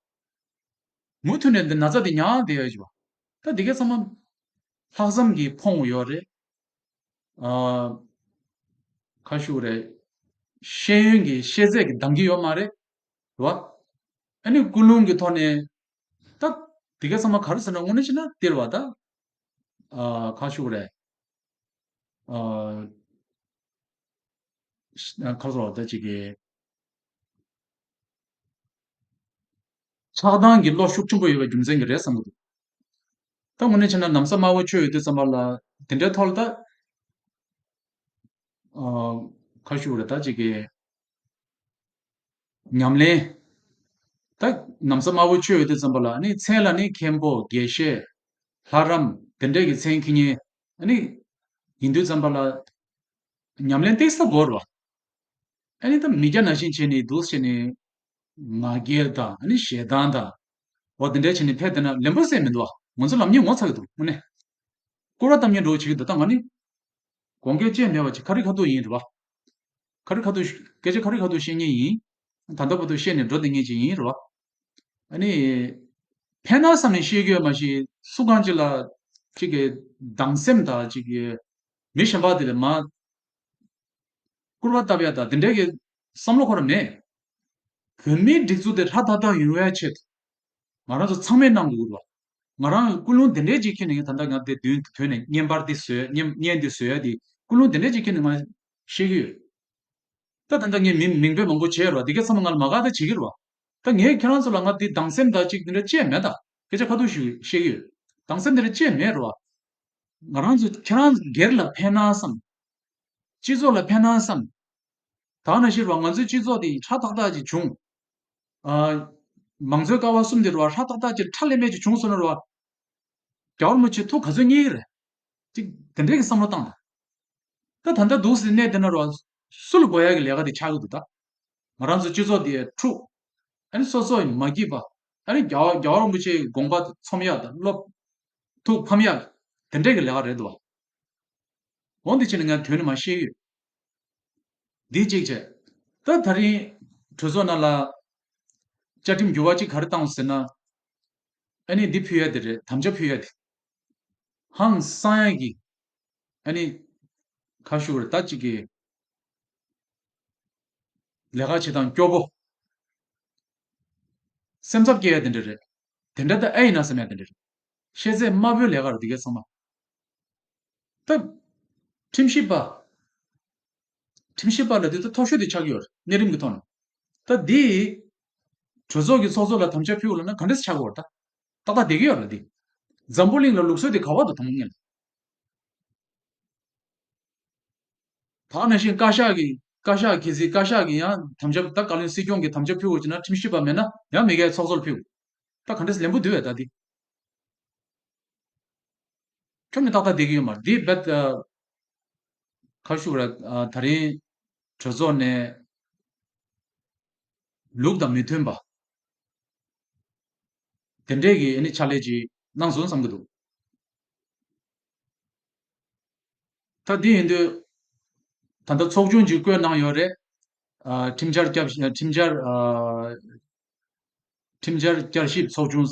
བ། མུ་མཐུད་ནས་འདི་ན་ཚ་དེ་ཉར་བསྡད་ཡོད་ཅིག་བ། ད་འདི་ག་ཚང་མ་ལྷག་བསམ་གྱིས་ཕོངས་ཡོད་རེད། ཨ་ཁ་ཤུགས་རེད། ཤེས་ཡོན་གྱི་ཤེས་ཚད་ཀྱིས་འདང་གི་ཡོད་མ་རེད། རེད་བ། ཨ་ནི་ཀུན་སློང་གི་ཐོག་ནས་ད་འདི་ག་ཚང་མ་ག་རེ་ཟེར་ན་དངོས་གནས་བྱས་ན་སྟེར་བ་ད། ཨ་ཁ་ཤུགས་རེད། ཨ་ཁ་སོ་ད་ཅིག་གི་ཆགས་སྡང་གི་བློ་ཤུགས་ཆེན་པོ་ཡོད་པའི་རྒྱུ་མཚན་གྱིས་རེད་བསམ་གྱི་འདུག་ད་དངོས་གནས་བྱས་ན་ན་བཟའ་དམར་པོ་མཆོད་ཡོད་དུས་ཙམ་པ་ལ་དེ་འདྲའི་ཐོག་ལ་ད་ཨ་ཁ་ཤུགས་རེད་ད་ཅིག་གི་ཉམས་ལེན། ད་ན་བཟའ་དམར་པོ་མཆོད་ཡོད་དུས་ཙམ་པ་ལ་ནི་མཚན་ལ་ནི་མཁན་པོ་དགེ་བཤེས། ལྷ་རམས་དེ་འདྲས་ཀྱི་མཚན་འཁྱེར་མཁན་ནི་ཡིན་དུས་ཙམ་པ་ལ་ཉམས་ལེན་ཏོག་ཙམ་དགོས་རེད་བ། ཨ་ནི་ད་མི་སྐྱ་ནང་བཞིན་བྱས་ནས་འདུག་བྱས་ནས་ང་རྒྱལ་དང་ཨ་ནི་ཞེ་སྡང་དང་། འོ་དེ་འདྲས་བྱས་ནས་ཕེབས་བསྡད་ན་ལན་པོ་གསལ་མི་འདུག་བ། ང་ཚོ་ལམ་རྙིང་ངོ་ཚ་གི་འདུག་དངོས་གནས། སྐུར་བ་བཏབ་མཁན་འདྲ་བོ་བྱེད་ཀྱི་འདུག་ད་ང་ནི་དགོངས་འགལ་ཅི་ཡང་མེད་པ་ཅིག་ཁ་རི་ཁ་ཐུག་ཡིན་རེད་བ། ཁ་རི་ཁ་ཐུག་སྐད་ཆ་ཁ་རི་ཁ་ཐུག་བཤད་མཁན་ཡིན། ད་ལྟ་བར་དུ་བཤད་ནས་འགྲོ་བསྡད་མཁན་ཅིག་ཡིན་རེད་བ། ཨ་ནི། ཕན་ན་བསམ་ནས་བཤད་ཀྱི་ཡོད་མ་གཞི་སུ་གང་ཅིག་ལ་ཅིག་གི་སྡང་སེམས་དང་ཅིག་གི་མི་གཞན་པ་དེ་ལ་མ་སྐུར་བ་བཏབ་ཡ་དང་དེ་འདྲའི་གི་བསམ་བློ་ཁོ་རང་མེད། བོད་མིའི་སྒྲིག་འཛུགས་དེ་ཧྲ་ཐག་ཐག་ཡོང་བའི་ཆེད་དུ། ང་རང་ཚོ་ཚང་མས་གནང་དགོས་ཀྱི་རེད་བ། ང་རང་ཀུན་སློང་དེ་འདྲའི་ཅིག་འཁྱེར་ནས་ད་ལྟ་ང་དེ་མདུན་དུ་ཐོན་ནས་བརྙན་པར་འདི་བཟོས་བརྙན་བརྙན་འདི་བཟོས་ཡ་དེ་ཀུན་སློང་དེ་འདྲའི་ཅིག་འཁྱེར་ནས་ང་བཤད་ཀྱི་ཡོད། ད་ད་ལྟ་ངས་མི་མིང་འབོད་མང་པོ་བྱས་རེད་བ། འདི་ག་ཚང་མ་ང་ལ་མ་དགའ་ད་བྱེད་ཀྱི་རེད་བ། ད་ངས་ཁྱེད་རང་ཚོ་ལ་ང་འདི་སྡང་སེམས་དང་ཅིག་འདི་འདྲ་ཅི་ཡང་མེད། ད་སྐད་ཆ་ཁ་ཐུག་ཞིག་བཤད་ཀྱི་ཡོད། སྡང་སེམས་འདི་འདྲ་ཅི་ཡང་མེད་རེད་བ། ང་རང་ཚོ་ཁྱེད་རང་སྒེར་ལ་ཕན་ན་བསམ། སྤྱི་ཚོགས་ལ་ཕན་ན་བསམ། ད་ནང་བཞིན་རེད་བ། ང་ཚོའི་སྤྱི་ཚོགས་འདི་ཧྲ་ཐག་ཐག་ཅིག་བྱུང་། ཨ། མང་གཙོའི་ཀ་བ་གསུམ་འདི་རེད་བ། ཧྲ་ཐག་ཐག་ཅིག་ཁྲ་ལམ་མེ་ཅིག་བྱུང་སོང་ན་རེད་བ། རྒྱལ་བ་རིན་པོ་ཆེ་ཐུགས་ག་ཚོད་མཉེས་ཀྱི་རེད། ཅིག་དེ་འདྲའི་གི་བསམ་བློ་བཏང་དང་། ད་ད་ལྟ་འདུག་སེ་གནས་དེ་ན་རེད་བ། སུ་ལ་དགོས་ཡ་གི་ལས་ཀ་དེ་ཆགས་ཀྱི་འདུག་ད། ང་རང་ཚོ་སྤྱི་ཚོགས་འདི་འཁྲུག་ཨ་ནི་སོ་སོ་ཡི་མ་སྐྱིད་པ། ཨ་ནི་རྒྱལ་བ་རྒྱལ་བ་རིན་པོ་ཆེའི་དགོངས་པ་ཚོམས་ཡག་དང་བློ་ཐུགས་ཕམ་ཡག་དེ་འདྲས་ཀྱི་ལས་ཀ་རེད་འདུག་བ། འོ་འདི་བྱས་ནས་ངས་དོན་ནི་མ་ཤེས་ཡོད། འདི་གཅིག་བྱས། ད་ད་རིང་གྲོས་ཚོགས་ནང་ལ་བཅའ་ཁྲིམས་འགྱུར་བ་གཅིག་ག་རེ་བཏང་ཟེར་ན། ཨ་ནི་འདི་ཕུལ་ཡ་དེ་རེད། དམ་བཅའ་ཕུལ་ཡ་དེ། ཧང་སང་ཡ་གི། ཨ་ནི། ཁ་ཤུགས་རེ་ད་གཅིག་གི། ལས་ཀ་བྱེད་སྟངས་སྐྱོ་པོ། སེམས་འཚབ་སྐྱེ་ཡ་དེ་འདྲ་རེད། དེ་འདྲ་ད་ཨེ་ཡིན་ན་བསམ་ཡ་དེ་འདྲ་རེད། ཤེས་ཚད་དམའ་པོའི་ལས་ཀ་རེད་འདི་གས་ཚང་མ། ད། ཁྲིམས་ཞིབ་པ། ཁྲིམས་ཞིབ་པ་ལ་དེ་ད་མཐོ་ཤོས་དེ་ཆགས་ཀྱི་ཡོད་རེད་གནས་རིམ་གྱི་ཐོག་ནས། ད་འདི། གྲོས་ཚོགས་ཀྱི་ཚོགས་གཙོ་ལ་དམ་བཅའ་ཕུལ་བ་ལབ་ན་ག་འདྲས་ཆགས་ཀྱི་ཡོད་རེད་ད། ཏག་ཏག་བསྡད་ཀྱི་ཡོད་རེད་འདི། འཛམ་བུ་གླིང་ལ་ལུགས་སྲོལ་དེ་ག་བར་དུ་དང་པོ་ངེས་ལ། ད་ནང་བཞིན་བཀའ་ཤག་གིས་བཀའ་ཤག་གལ་སྲིད་བཀའ་ཤག་གིས་ཡང་དམ་བཅའ་ད་བཀའ་བློན་སྲིད་སྐྱོང་གིས་དམ་བཅའ་ཕུལ་དགོས་ཀྱི་ན་ཁྲིམས་ཞིབ་པ་མེད་ན་ཡང་མི་སྒེར་ཚོགས་གཙོར་ཕུལ། ད་ག་འདྲས་ལན་པོ་འདུག་བས་ད་འདི། ཁྱོན་ནས་ཏག་ཏག་བསྡད་ཀྱི་ཡོད་མ་རེད། འདི་རྦད་ཨ། ཁ་ཤུག་ར་ཨ། ད་རིང་གྲོས་ཚོགས་ནས་ལུགས་དང་མི་མཐུན་པ་དེ་འདྲས་ཀྱི་ཨ་ནི་ཕྱག་ལས་ཅིག་གནང་སོང་བསམ་གྱི་འདུག་ད་འདི་ཡིན་དུས་ད་ལྟ་ཚོགས་ཆུང་ཅིག་བསྐོས་གནང་ཡོད་རེད། ཨ། ཁྲིམས་འཆར་བསྐྱར་ཁྲིམས་འཆར་ཨ། ཁྲིམས་འཆར་བསྐྱར་ཞིབ་ཚོགས་ཆུང་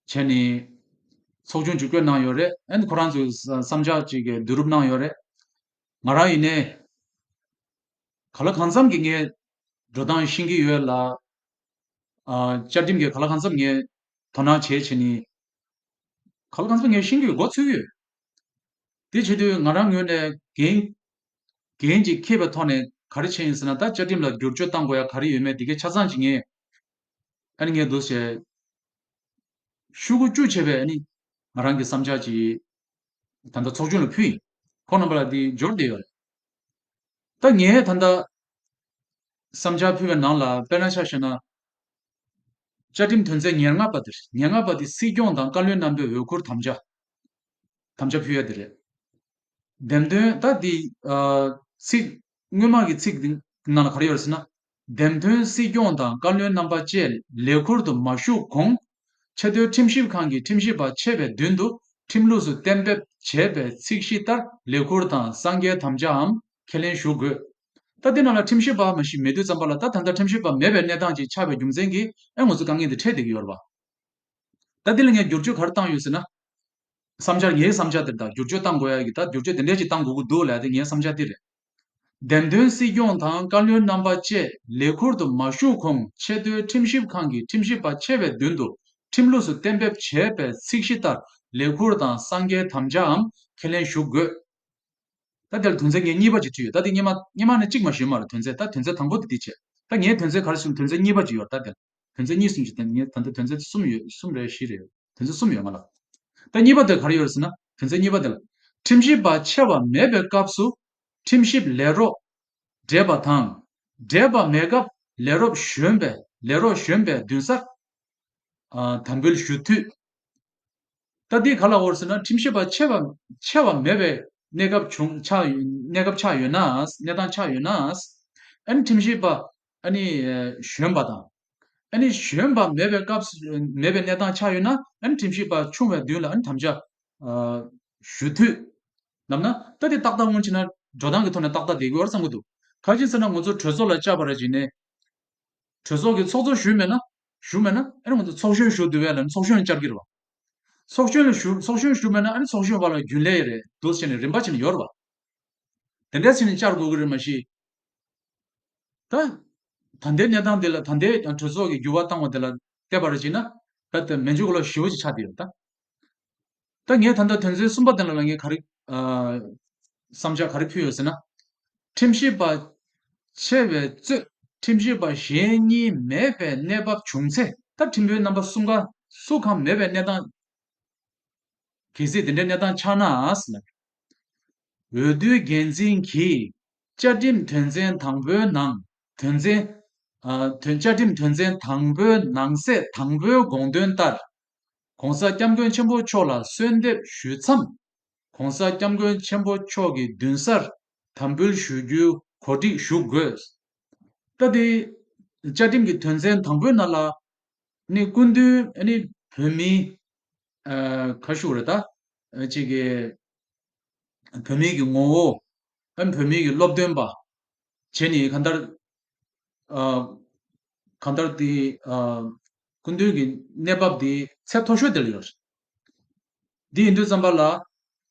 བྱས་ནས་ཚོགས་ཆུང་ཅིག་བསྐོས་གནང་ཡོད་རེད། ཨན་ཁོ་རང་ཚོས་བསམ་འཆར་ཅིག་གི་བསྡུ་རུབ་གནང་ཡོད་རེད། ང་རང་ཡིན་ནའི་ག་ལ་གང་འཚམ་གྱི་ངས་འགྲོ་སྟངས་ཤེས་ཀྱི་ཡོད་ལ། ཨ། བཅའ་ཁྲིམས་ཀྱི་ག་ལ་གང་འཚམ་ངས་དོ་སྣང་བྱས་བྱས་ནས་ག་ལ་གང་འཚམ་ངས་ཤེས་ཀྱི་ཡོད། མགོ་ཚོས་ཀྱི་ཡོད། དེ་བྱེད་དུས་ང་རང་ངོས་ནས་འགན་འགན་ཅིག་འཁྱེར་བའི་ཐོག་ནས་ག་རེ་བྱས་ཡིན་ཟེར་ན། ད་བཅའ་ཁྲིམས་ལ་བསྒྱུར་བཅོས་གཏང་དགོས་ཡ་ག་རེ་ཡོད་མེད་དེ་གའི་ཆ་ཚང་ཅིག་ངས་ཨ་ནི་ངས་འདུག་བྱས་ཤོག་གུ་བཅུ་བྱས་པའི་ཨ་ནི་ང་རང་གི་བསམ་འཆར་ཅིག་ད་ལྟ་ཚོགས་ཆུང་ལ་ཕུལ་ཡིན། ཁོང་རྣམ་པ་ལ་དེ་འབྱོར་བསྡད་ཡོད་རེད། ད་ངས་ད་ལྟ་བསམ་འཆར་ཕུལ་བའི་ནང་ལ་དཔེར་ན་ཆ་བཞག་ན། བཅའ་ཁྲིམས་དོན་ཚན་ཉེར་ལྔ་པ་དེ་རེད། ཉེར་ལྔ་པ་དེ་སྲིད་སྐྱོང་དང་བཀའ་བློན་རྣམ་པའི་འོས་བསྐོར་དམ་བཅའ་དམ་བཅའ་ཕུལ་ཡ་དེ་རེད། འདེམས་ཐོན་ད་འདི་ཨ། ཚིག་སྔོན་མ་གི་ཚིག་འདི་ནང་ལ་ག་རེ་ཡོད་རེད་ཟེར་ན། འདེམས་ཐོན་སྲིད་སྐྱོང་དང་བཀའ་བློན་རྣམ་པ་བཅས་ལས་ཁུར་དུ་མ་ཞུགས་གོང་། ཆེས་མཐོའི་ཁྲིམས་ཞིབ་ཁང་གི་ཁྲིམས་ཞིབ་པ་ཆད་པའི་མདུན་དུ་ཁྲིམས་ལུགས་སུ་གཏན་འབེབས་བྱས་པའི་ཚིག་གཞི་ལྟར་ལས་ཁུར་དང་གསང་རྒྱའི་དམ་བཅའམ་ཁས་ལེན་ཞུ་དགོས། ད་འདི་ནང་ལ་ཁྲིམས་ཞིབ་པ་མ་ཞིག་མེད་དུས་ཙམ་པ་ལ། ད་ད་ལྟ་ཁྲིམས་ཞིབ་པ་མེད་པའི་གནས་སྟངས་ཅིག་ཆགས་པའི་རྒྱུ་མཚན་གྱིས་ཨེ་ང་ཚོ་དཀའ་ངལ་འདི་འཕྲད་བསྡད་ཀྱི་ཡོད་རེད་པ། ད་འདི་ལ་ངས་བསྒྱུར་བཅོས་ག་རེ་བཏང་ཡོད་ཟེར་ན། བསམ་འཆར་ངའི་བསམ་འཆར་དེ་རེད། ད་བསྒྱུར་བཅོས་གཏང་དགོས་ཡ་གི་ད་བསྒྱུར་བཅོས་དེ་འདྲས་ཅིག་གཏང་དགོས་ཀྱི་འདུག་ལབ་ཡ་དེ་ངའི་བསམ་འཆར་དེ་རེད། འདེམས་ཐོན་སྲིད་སྐྱོང་དང་བཀའ་བློན་རྣམ་པ་བཅས་ལས་ཁུར་དུ་མ་ཞུགས་གོང་ཆེས་མཐོའི་ཁྲིམས་ཞིབ་ཁང་གི་ཁྲིམས་ཞིབ་པ་ཆད་པའི་མདུན་དུ་ཁྲིམས་ལུགས་སུ་གཏན་འབེབས་བྱས་པའི་ཚིག་གཞི་ལྟར་ལས་ཁུར་དང་གསང་རྒྱའི་དམ་བཅའམ་ཁས་ལེན་ཞུ་དགོས། ད་དེ་ལ་དོན་ཚན་ངས་གཉིས་པ་ཅིག་བྲིས་ཡོད། ད་དེ་སྔོན་མ་སྔོན་མ་ནས་གཅིག་མ་ཞིག་ཡོད་མ་རེད། དོན་ཚན་ད་དོན་ཚན་དང་པོ་དེ་འདི་བྱས། ད་ངས་དོན་ཚན་ག་རེ་ཞུ། དོན་ཚན་གཉིས་པ་ཅིག་ཡོད། ད་དེ་ལ་དོན་ཚན་གཉིས་གསུམ་ཅིག་དེ་ངས་ད་ལྟ་དོན་ཚན་གསུམ་ཡོད། གསུམ་རེད་བཞི་རེད། དོན་ཚན་གསུམ་ཡོད་ང་ལ། ད་གཉིས་པ་དེ་ག་རེ་ཡོད་ཟེར་ན། དོན་ཚན་གཉིས་པ་དེ་ལ་ཁྲིམས་ཞིབ་པ་ཆད་པ་མེད་པའི་སྐབས་སུ་ཁྲིམས་ཞིབ་ལས་རོགས་བགྲེས་པ་དང་། བགྲེས་པ་མེད་སྐབས་ལས་རོགས་གཞོན་པའི་ལས་རོགས་གཞོན་པའི་མདུན་སར་ཨ། དམ་འབུལ་ཞུ་འཐུས། ད་འདི་ག་ལ་འོར་ཟེར་ན། ཁྲིམས་ཞིབ་པ་ཆད་པ་ཆད་པ་མེད་པའི་གནས་སྐབས་བྱུང་ཆགས་ཡོད། གནས་སྐབས་ཆགས་ཡོད་ན། གནས་སྟངས་ཆགས་ཡོད་ན། ཨ་ནི་ཁྲིམས་ཞིབ་པ་ཨ་ནི་གཞོན་པ་དང་། ཨ་ནི་གཞོན་པ་མེད་པའི་སྐབས་སུ་མེད་པའི་གནས་སྟངས་ཆགས་ཡོད་ན། ཨ་ནི་ཁྲིམས་ཞིབ་པ་ཆུང་བའི་མདུན་ལ་ཨ་ནི་དམ་བཅའ་ཨ། ཞུ་འཐུས། ལབ་ན་ད་དེ་ཏག་ཏག་སྔོན་ཕྱིན་ན་འགྲོ་སྟངས་ཀྱི་ཐོག་ནས་ཏག་ཏག་བསྡད་ཀྱི་ཡོད་རེད་བསམ་གྱི་འདུག་ག་ཅི་ཟེར་ན་ང་ཚོ་གྲོས་ཚོགས་ལ་བཅར་བ་རེད་བྱས་ནས། གྲོས་ཚོགས་ཀྱི་ཚོགས་གཙོ་ཞུས་མེད་ན། ཞུས་མེད་ན་ཨ་ནི་ང་ཚོ་ཚོགས་གཞོན་ཞུ་འདོད་པས་ལབ་ནས་ཚོགས་གཞོན་བཅར་གྱི་རེད་བ། ཚོགས་གཞོན་ལ་ཞུ་ཚོགས་གཞོན་ཞུས་མེད་ན་ཨ་ནི་ཚོགས་གཞོན་བར་ལ་རྒྱུན་ལས་རེད་འདུག་བྱས་ནས་རིམ་པ་བྱས་ནས་ཡོད་རེད་བ། དེ་འདྲ་བྱས་ནས་བཅར་དགོས་ཀྱི་རེད་མ་གཞི། ད། ད་ལྟའི་གནས་སྟངས་འདི་ལ་ད་ལྟའི་གྲོས་ཚོགས་ཀྱི་འགྱུར་བ་བཏང་བ་དེ་ལ་བལྟས་པ་རེད་བྱས་ན། ད་ལྟ་མན་ཇུ་གོ་ལོག་ཞེ་པོ་ཅིག་ཆགས་བསྡད་ཡོད་ད། ད་ངས་ད་ལྟ་དོན་ཚན་གསུམ་པ་དེ་ལ་ངས་ག་རེ་ཨ། བསམ་འཆར་ག་རེ་ཕུལ་ཡོད་ཟེར་ན། ཁྲིམས་ཞིབ་པ་ཆེ་བའི་གཙོས་ཁྲིམས་ཞིབ་པ་གཞན་གཉིས་མེད་པའི་གནས་བབ་བྱུང་ཚེ། ད་ཁྲིམས་དཔོན་རྣམ་པ་གསུམ་ཀ་སུ་གང་མེད་པའི་གནས་སྟངས། གལ་སྲིད་དེ་འདྲའི་གནས་སྟངས་ཆགས་ན་ཟེར་ན། འོས་བསྡུའི་འགན་འཛིན་གྱིས་བཅའ་ཁྲིམས་དོན་ཚན་དང་པོའི་ནང་དོན་ཚན། ཨ། དོན། བཅའ་ཁྲིམས་དོན་ཚན་དང་པོའི་ནང་གསེས་དང་པོའི་དགོངས་དོན་ལྟར། ༸གོང་ས་༸སྐྱབས་མགོན་ཆེན་པོ་མཆོག་ལ་གསོལ་འདེབས་ཞུས་མཚམས། ༸གོང་ས་༸སྐྱབས་མགོན་ཆེན་པོ་མཆོག་གི་མདུན་སར་དམ་འབུལ་ཞུ་རྒྱུའི་གོ་སྒྲིག་ཞུ་དགོས། ད་དེ་བཅའ་ཁྲིམས་ཀྱི་དོན་ཚན་དང་པོའི་ནང་ལ་ནི་སྐུ་མདུན་ནི་བོད་མིའི་ཨ། ག་ཞུ་རེད་ད། ཅིག་གི་བོད་མིའི་གི་ངོ་བོ། ཨ། བོད་མིའི་གི་སློབ་སྟོན་པ་བྱས་ནས་གང་ལྟར། ཨ། གང་ལྟར་དེ། ཨ། སྐུ་མདུན་གྱི་གནས་བབ་དེ་ཚད་མཐོ་ཤོས་དེ་ལ་ཡོད་རེད། འདི་ཡིན་དུས་ཙམ་པ་ལ་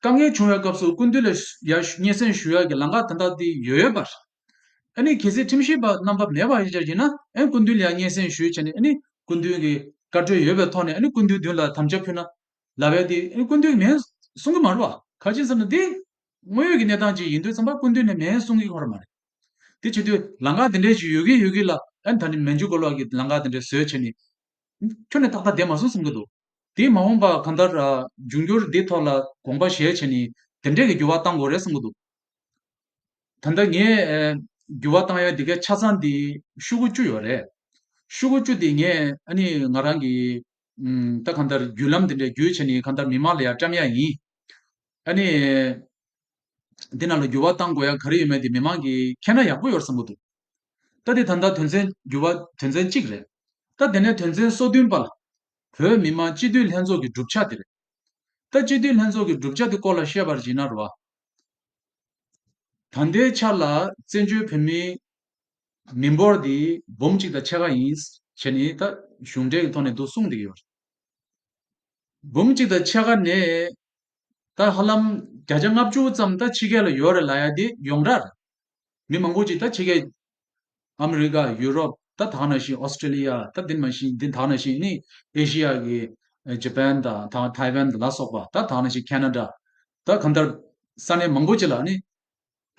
དཀའ་ངལ་བྱུང་བའི་སྐབས་སུ་སྐུ་མདུན་ལ་ཡར་སྙན་སེང་ཞུ་ཡག་གི་ལམ་ཁ་ད་ལྟ་དེ་ཡོད་ཡོད་པ་རེད། ཨ་ནི་གལ་སྲིད་ཁྲིམས་ཞིབ་པ་རྣམ་པ་མེད་པ་ཡིན་ཙང་ཡིན་ན། ཨ། སྐུ་མདུན་ལ་ཡར་སྙན་སེང་ཞུས་བྱས་ནས། ཨ་ནི་སྐུ་མདུན་གྱི་བཀའ་འཁྲོལ་ཡོད་པའི་ཐོག་ནས། ཨ་ནི་སྐུ་མདུན་མདུན་ལ་དམ་བཅའ་ཕུལ་ན་ལབ་ཡ་དེ། ཨ་ནི་སྐུ་མདུན་གྱིས་མེད་གསུང་གི་མ་རེད་བ། ག་ཅི་ཟེར་ན་དེ་དངོས་ཡོད་ཀྱི་གནས་སྟངས་ཅིག་ཡིན་དུས་ཙམ་པ་སྐུ་མདུན་ནས་མེད་གསུང་གི་ཡོད་རེད་མ་རེད། དེ་བྱེད་དུས་ལམ་ཁ་དེ་འདྲས་ཅིག་ཡོད་ཀྱི་ཡོད་ཀྱི་ལ། ཨ་ནི་ད་ནི་མན་ཇུ་གོ་ལོག་གི་ལམ་ཁ་དེ་འདྲས་བཟོས་བྱས་ནས་ཁྱོན་ནས་ཏག་ཏག་བསྡད་མ་སོང་བསམ་གྱི་འདུག་དེ་མ་འོངས་པ་གང་ལྟར་འབྱུང་འགྱུར་འདི་ཐོག་ལ་དགོངས་པ་བཞེས་བྱས་ནས་དེ་འདྲས་ཀྱི་འགྱུར་བ་གཏང་དགོས་རེད་བསམ་གྱི་འདུག་ད་ལྟ་ངས་ཨ། འགྱུར་བ་བཏང་ཡ་འདི་གའི་ཆ་ཚང་འདི་ཤོག་གུ་བཅུ་ཡོད་རེད། ཤོག་གུ་བཅུ་དེ་ངས་ཨ་ནི་ང་རང་གི་ཨམ་ད་གང་ལྟར་བརྒྱུད་ལམ་དེ་འདྲ་བརྒྱུད་བྱས་ནས་གང་ལྟར་མི་མང་ལ་ཡང་བཀྲམ་ཡ་ཡིན། ཨ་ནི་འདི་ནང་ལ་འགྱུར་བ་གཏང་དགོས་ཡ་ག་རེ་ཡོད་མེད་དེ་མི་མང་གིས་མཁྱེན་ན་ཡག་པོ་ཡོད་བསམ་གྱི་འདུག་ད་དེ་ད་ལྟ་དོན་ཚན་འགྱུར་བ་དོན་ཚན་གཅིག་རེད། ད་དེ་ནས་དོན་ཚན་སོ་བདུན་པ་ལ་བོད་མི་མང་སྤྱི་འཐུས་ལྷན་ཚོགས་ཀྱི་གྲུབ་ཆ་དེ་རེད། ད་སྤྱི་འཐུས་ལྷན་ཚོགས་ཀྱི་གྲུབ་ཆ་དེ་སྐོར་ལ་བཤད་པར་བྱས་ན་རེད་བ། ད་ལྟའི་ཆ་ལ་བཙན་བྱོལ་བོད་མིའི་མི་འབོར་འདི་འབུམ་གཅིག་དང་ཕྱེད་ཀ་ཡིན་བྱས་ནས་ད་གཞུང་འབྲེལ་གྱི་ཐོག་ནས་འདུག་གསུངས་བསྡད་ཀྱི་ཡོད་རེད། འབུམ་གཅིག་དང་ཕྱེད་ཀ་ནས་ད་ཧ་ལམ་བརྒྱ་ཆ་ལྔ་བཅུ་ཙམ་ད་ཕྱི་རྒྱལ་ལ་ཡོད་རེད་ལབ་ཡ་དེ་ཡོངས་གྲགས་རེད། མི་མང་པོ་ཅིག་ད་ཕྱི་རྒྱལ་ཨ་མི་རི་ཀ་ཡུ་རོབ་ད་ད་ག་ནང་བཞིན་ཨོ་སི་ཀྲི་ལི་ཡ་ད་དེ་ནང་བཞིན་དེ་ད་ག་ནང་བཞིན་ནི་ཨེ་ཤི་ཡ་གི་ཇ་པན་དང་ད་ཐའེ་ཝན་དང་ལ་སོགས་པ་ད་ད་ག་ནང་བཞིན་ཁེ་ན་ཌ་ད་གང་ལྟར་ས་གནས་མང་པོ་ཅིག་ལ་ནི་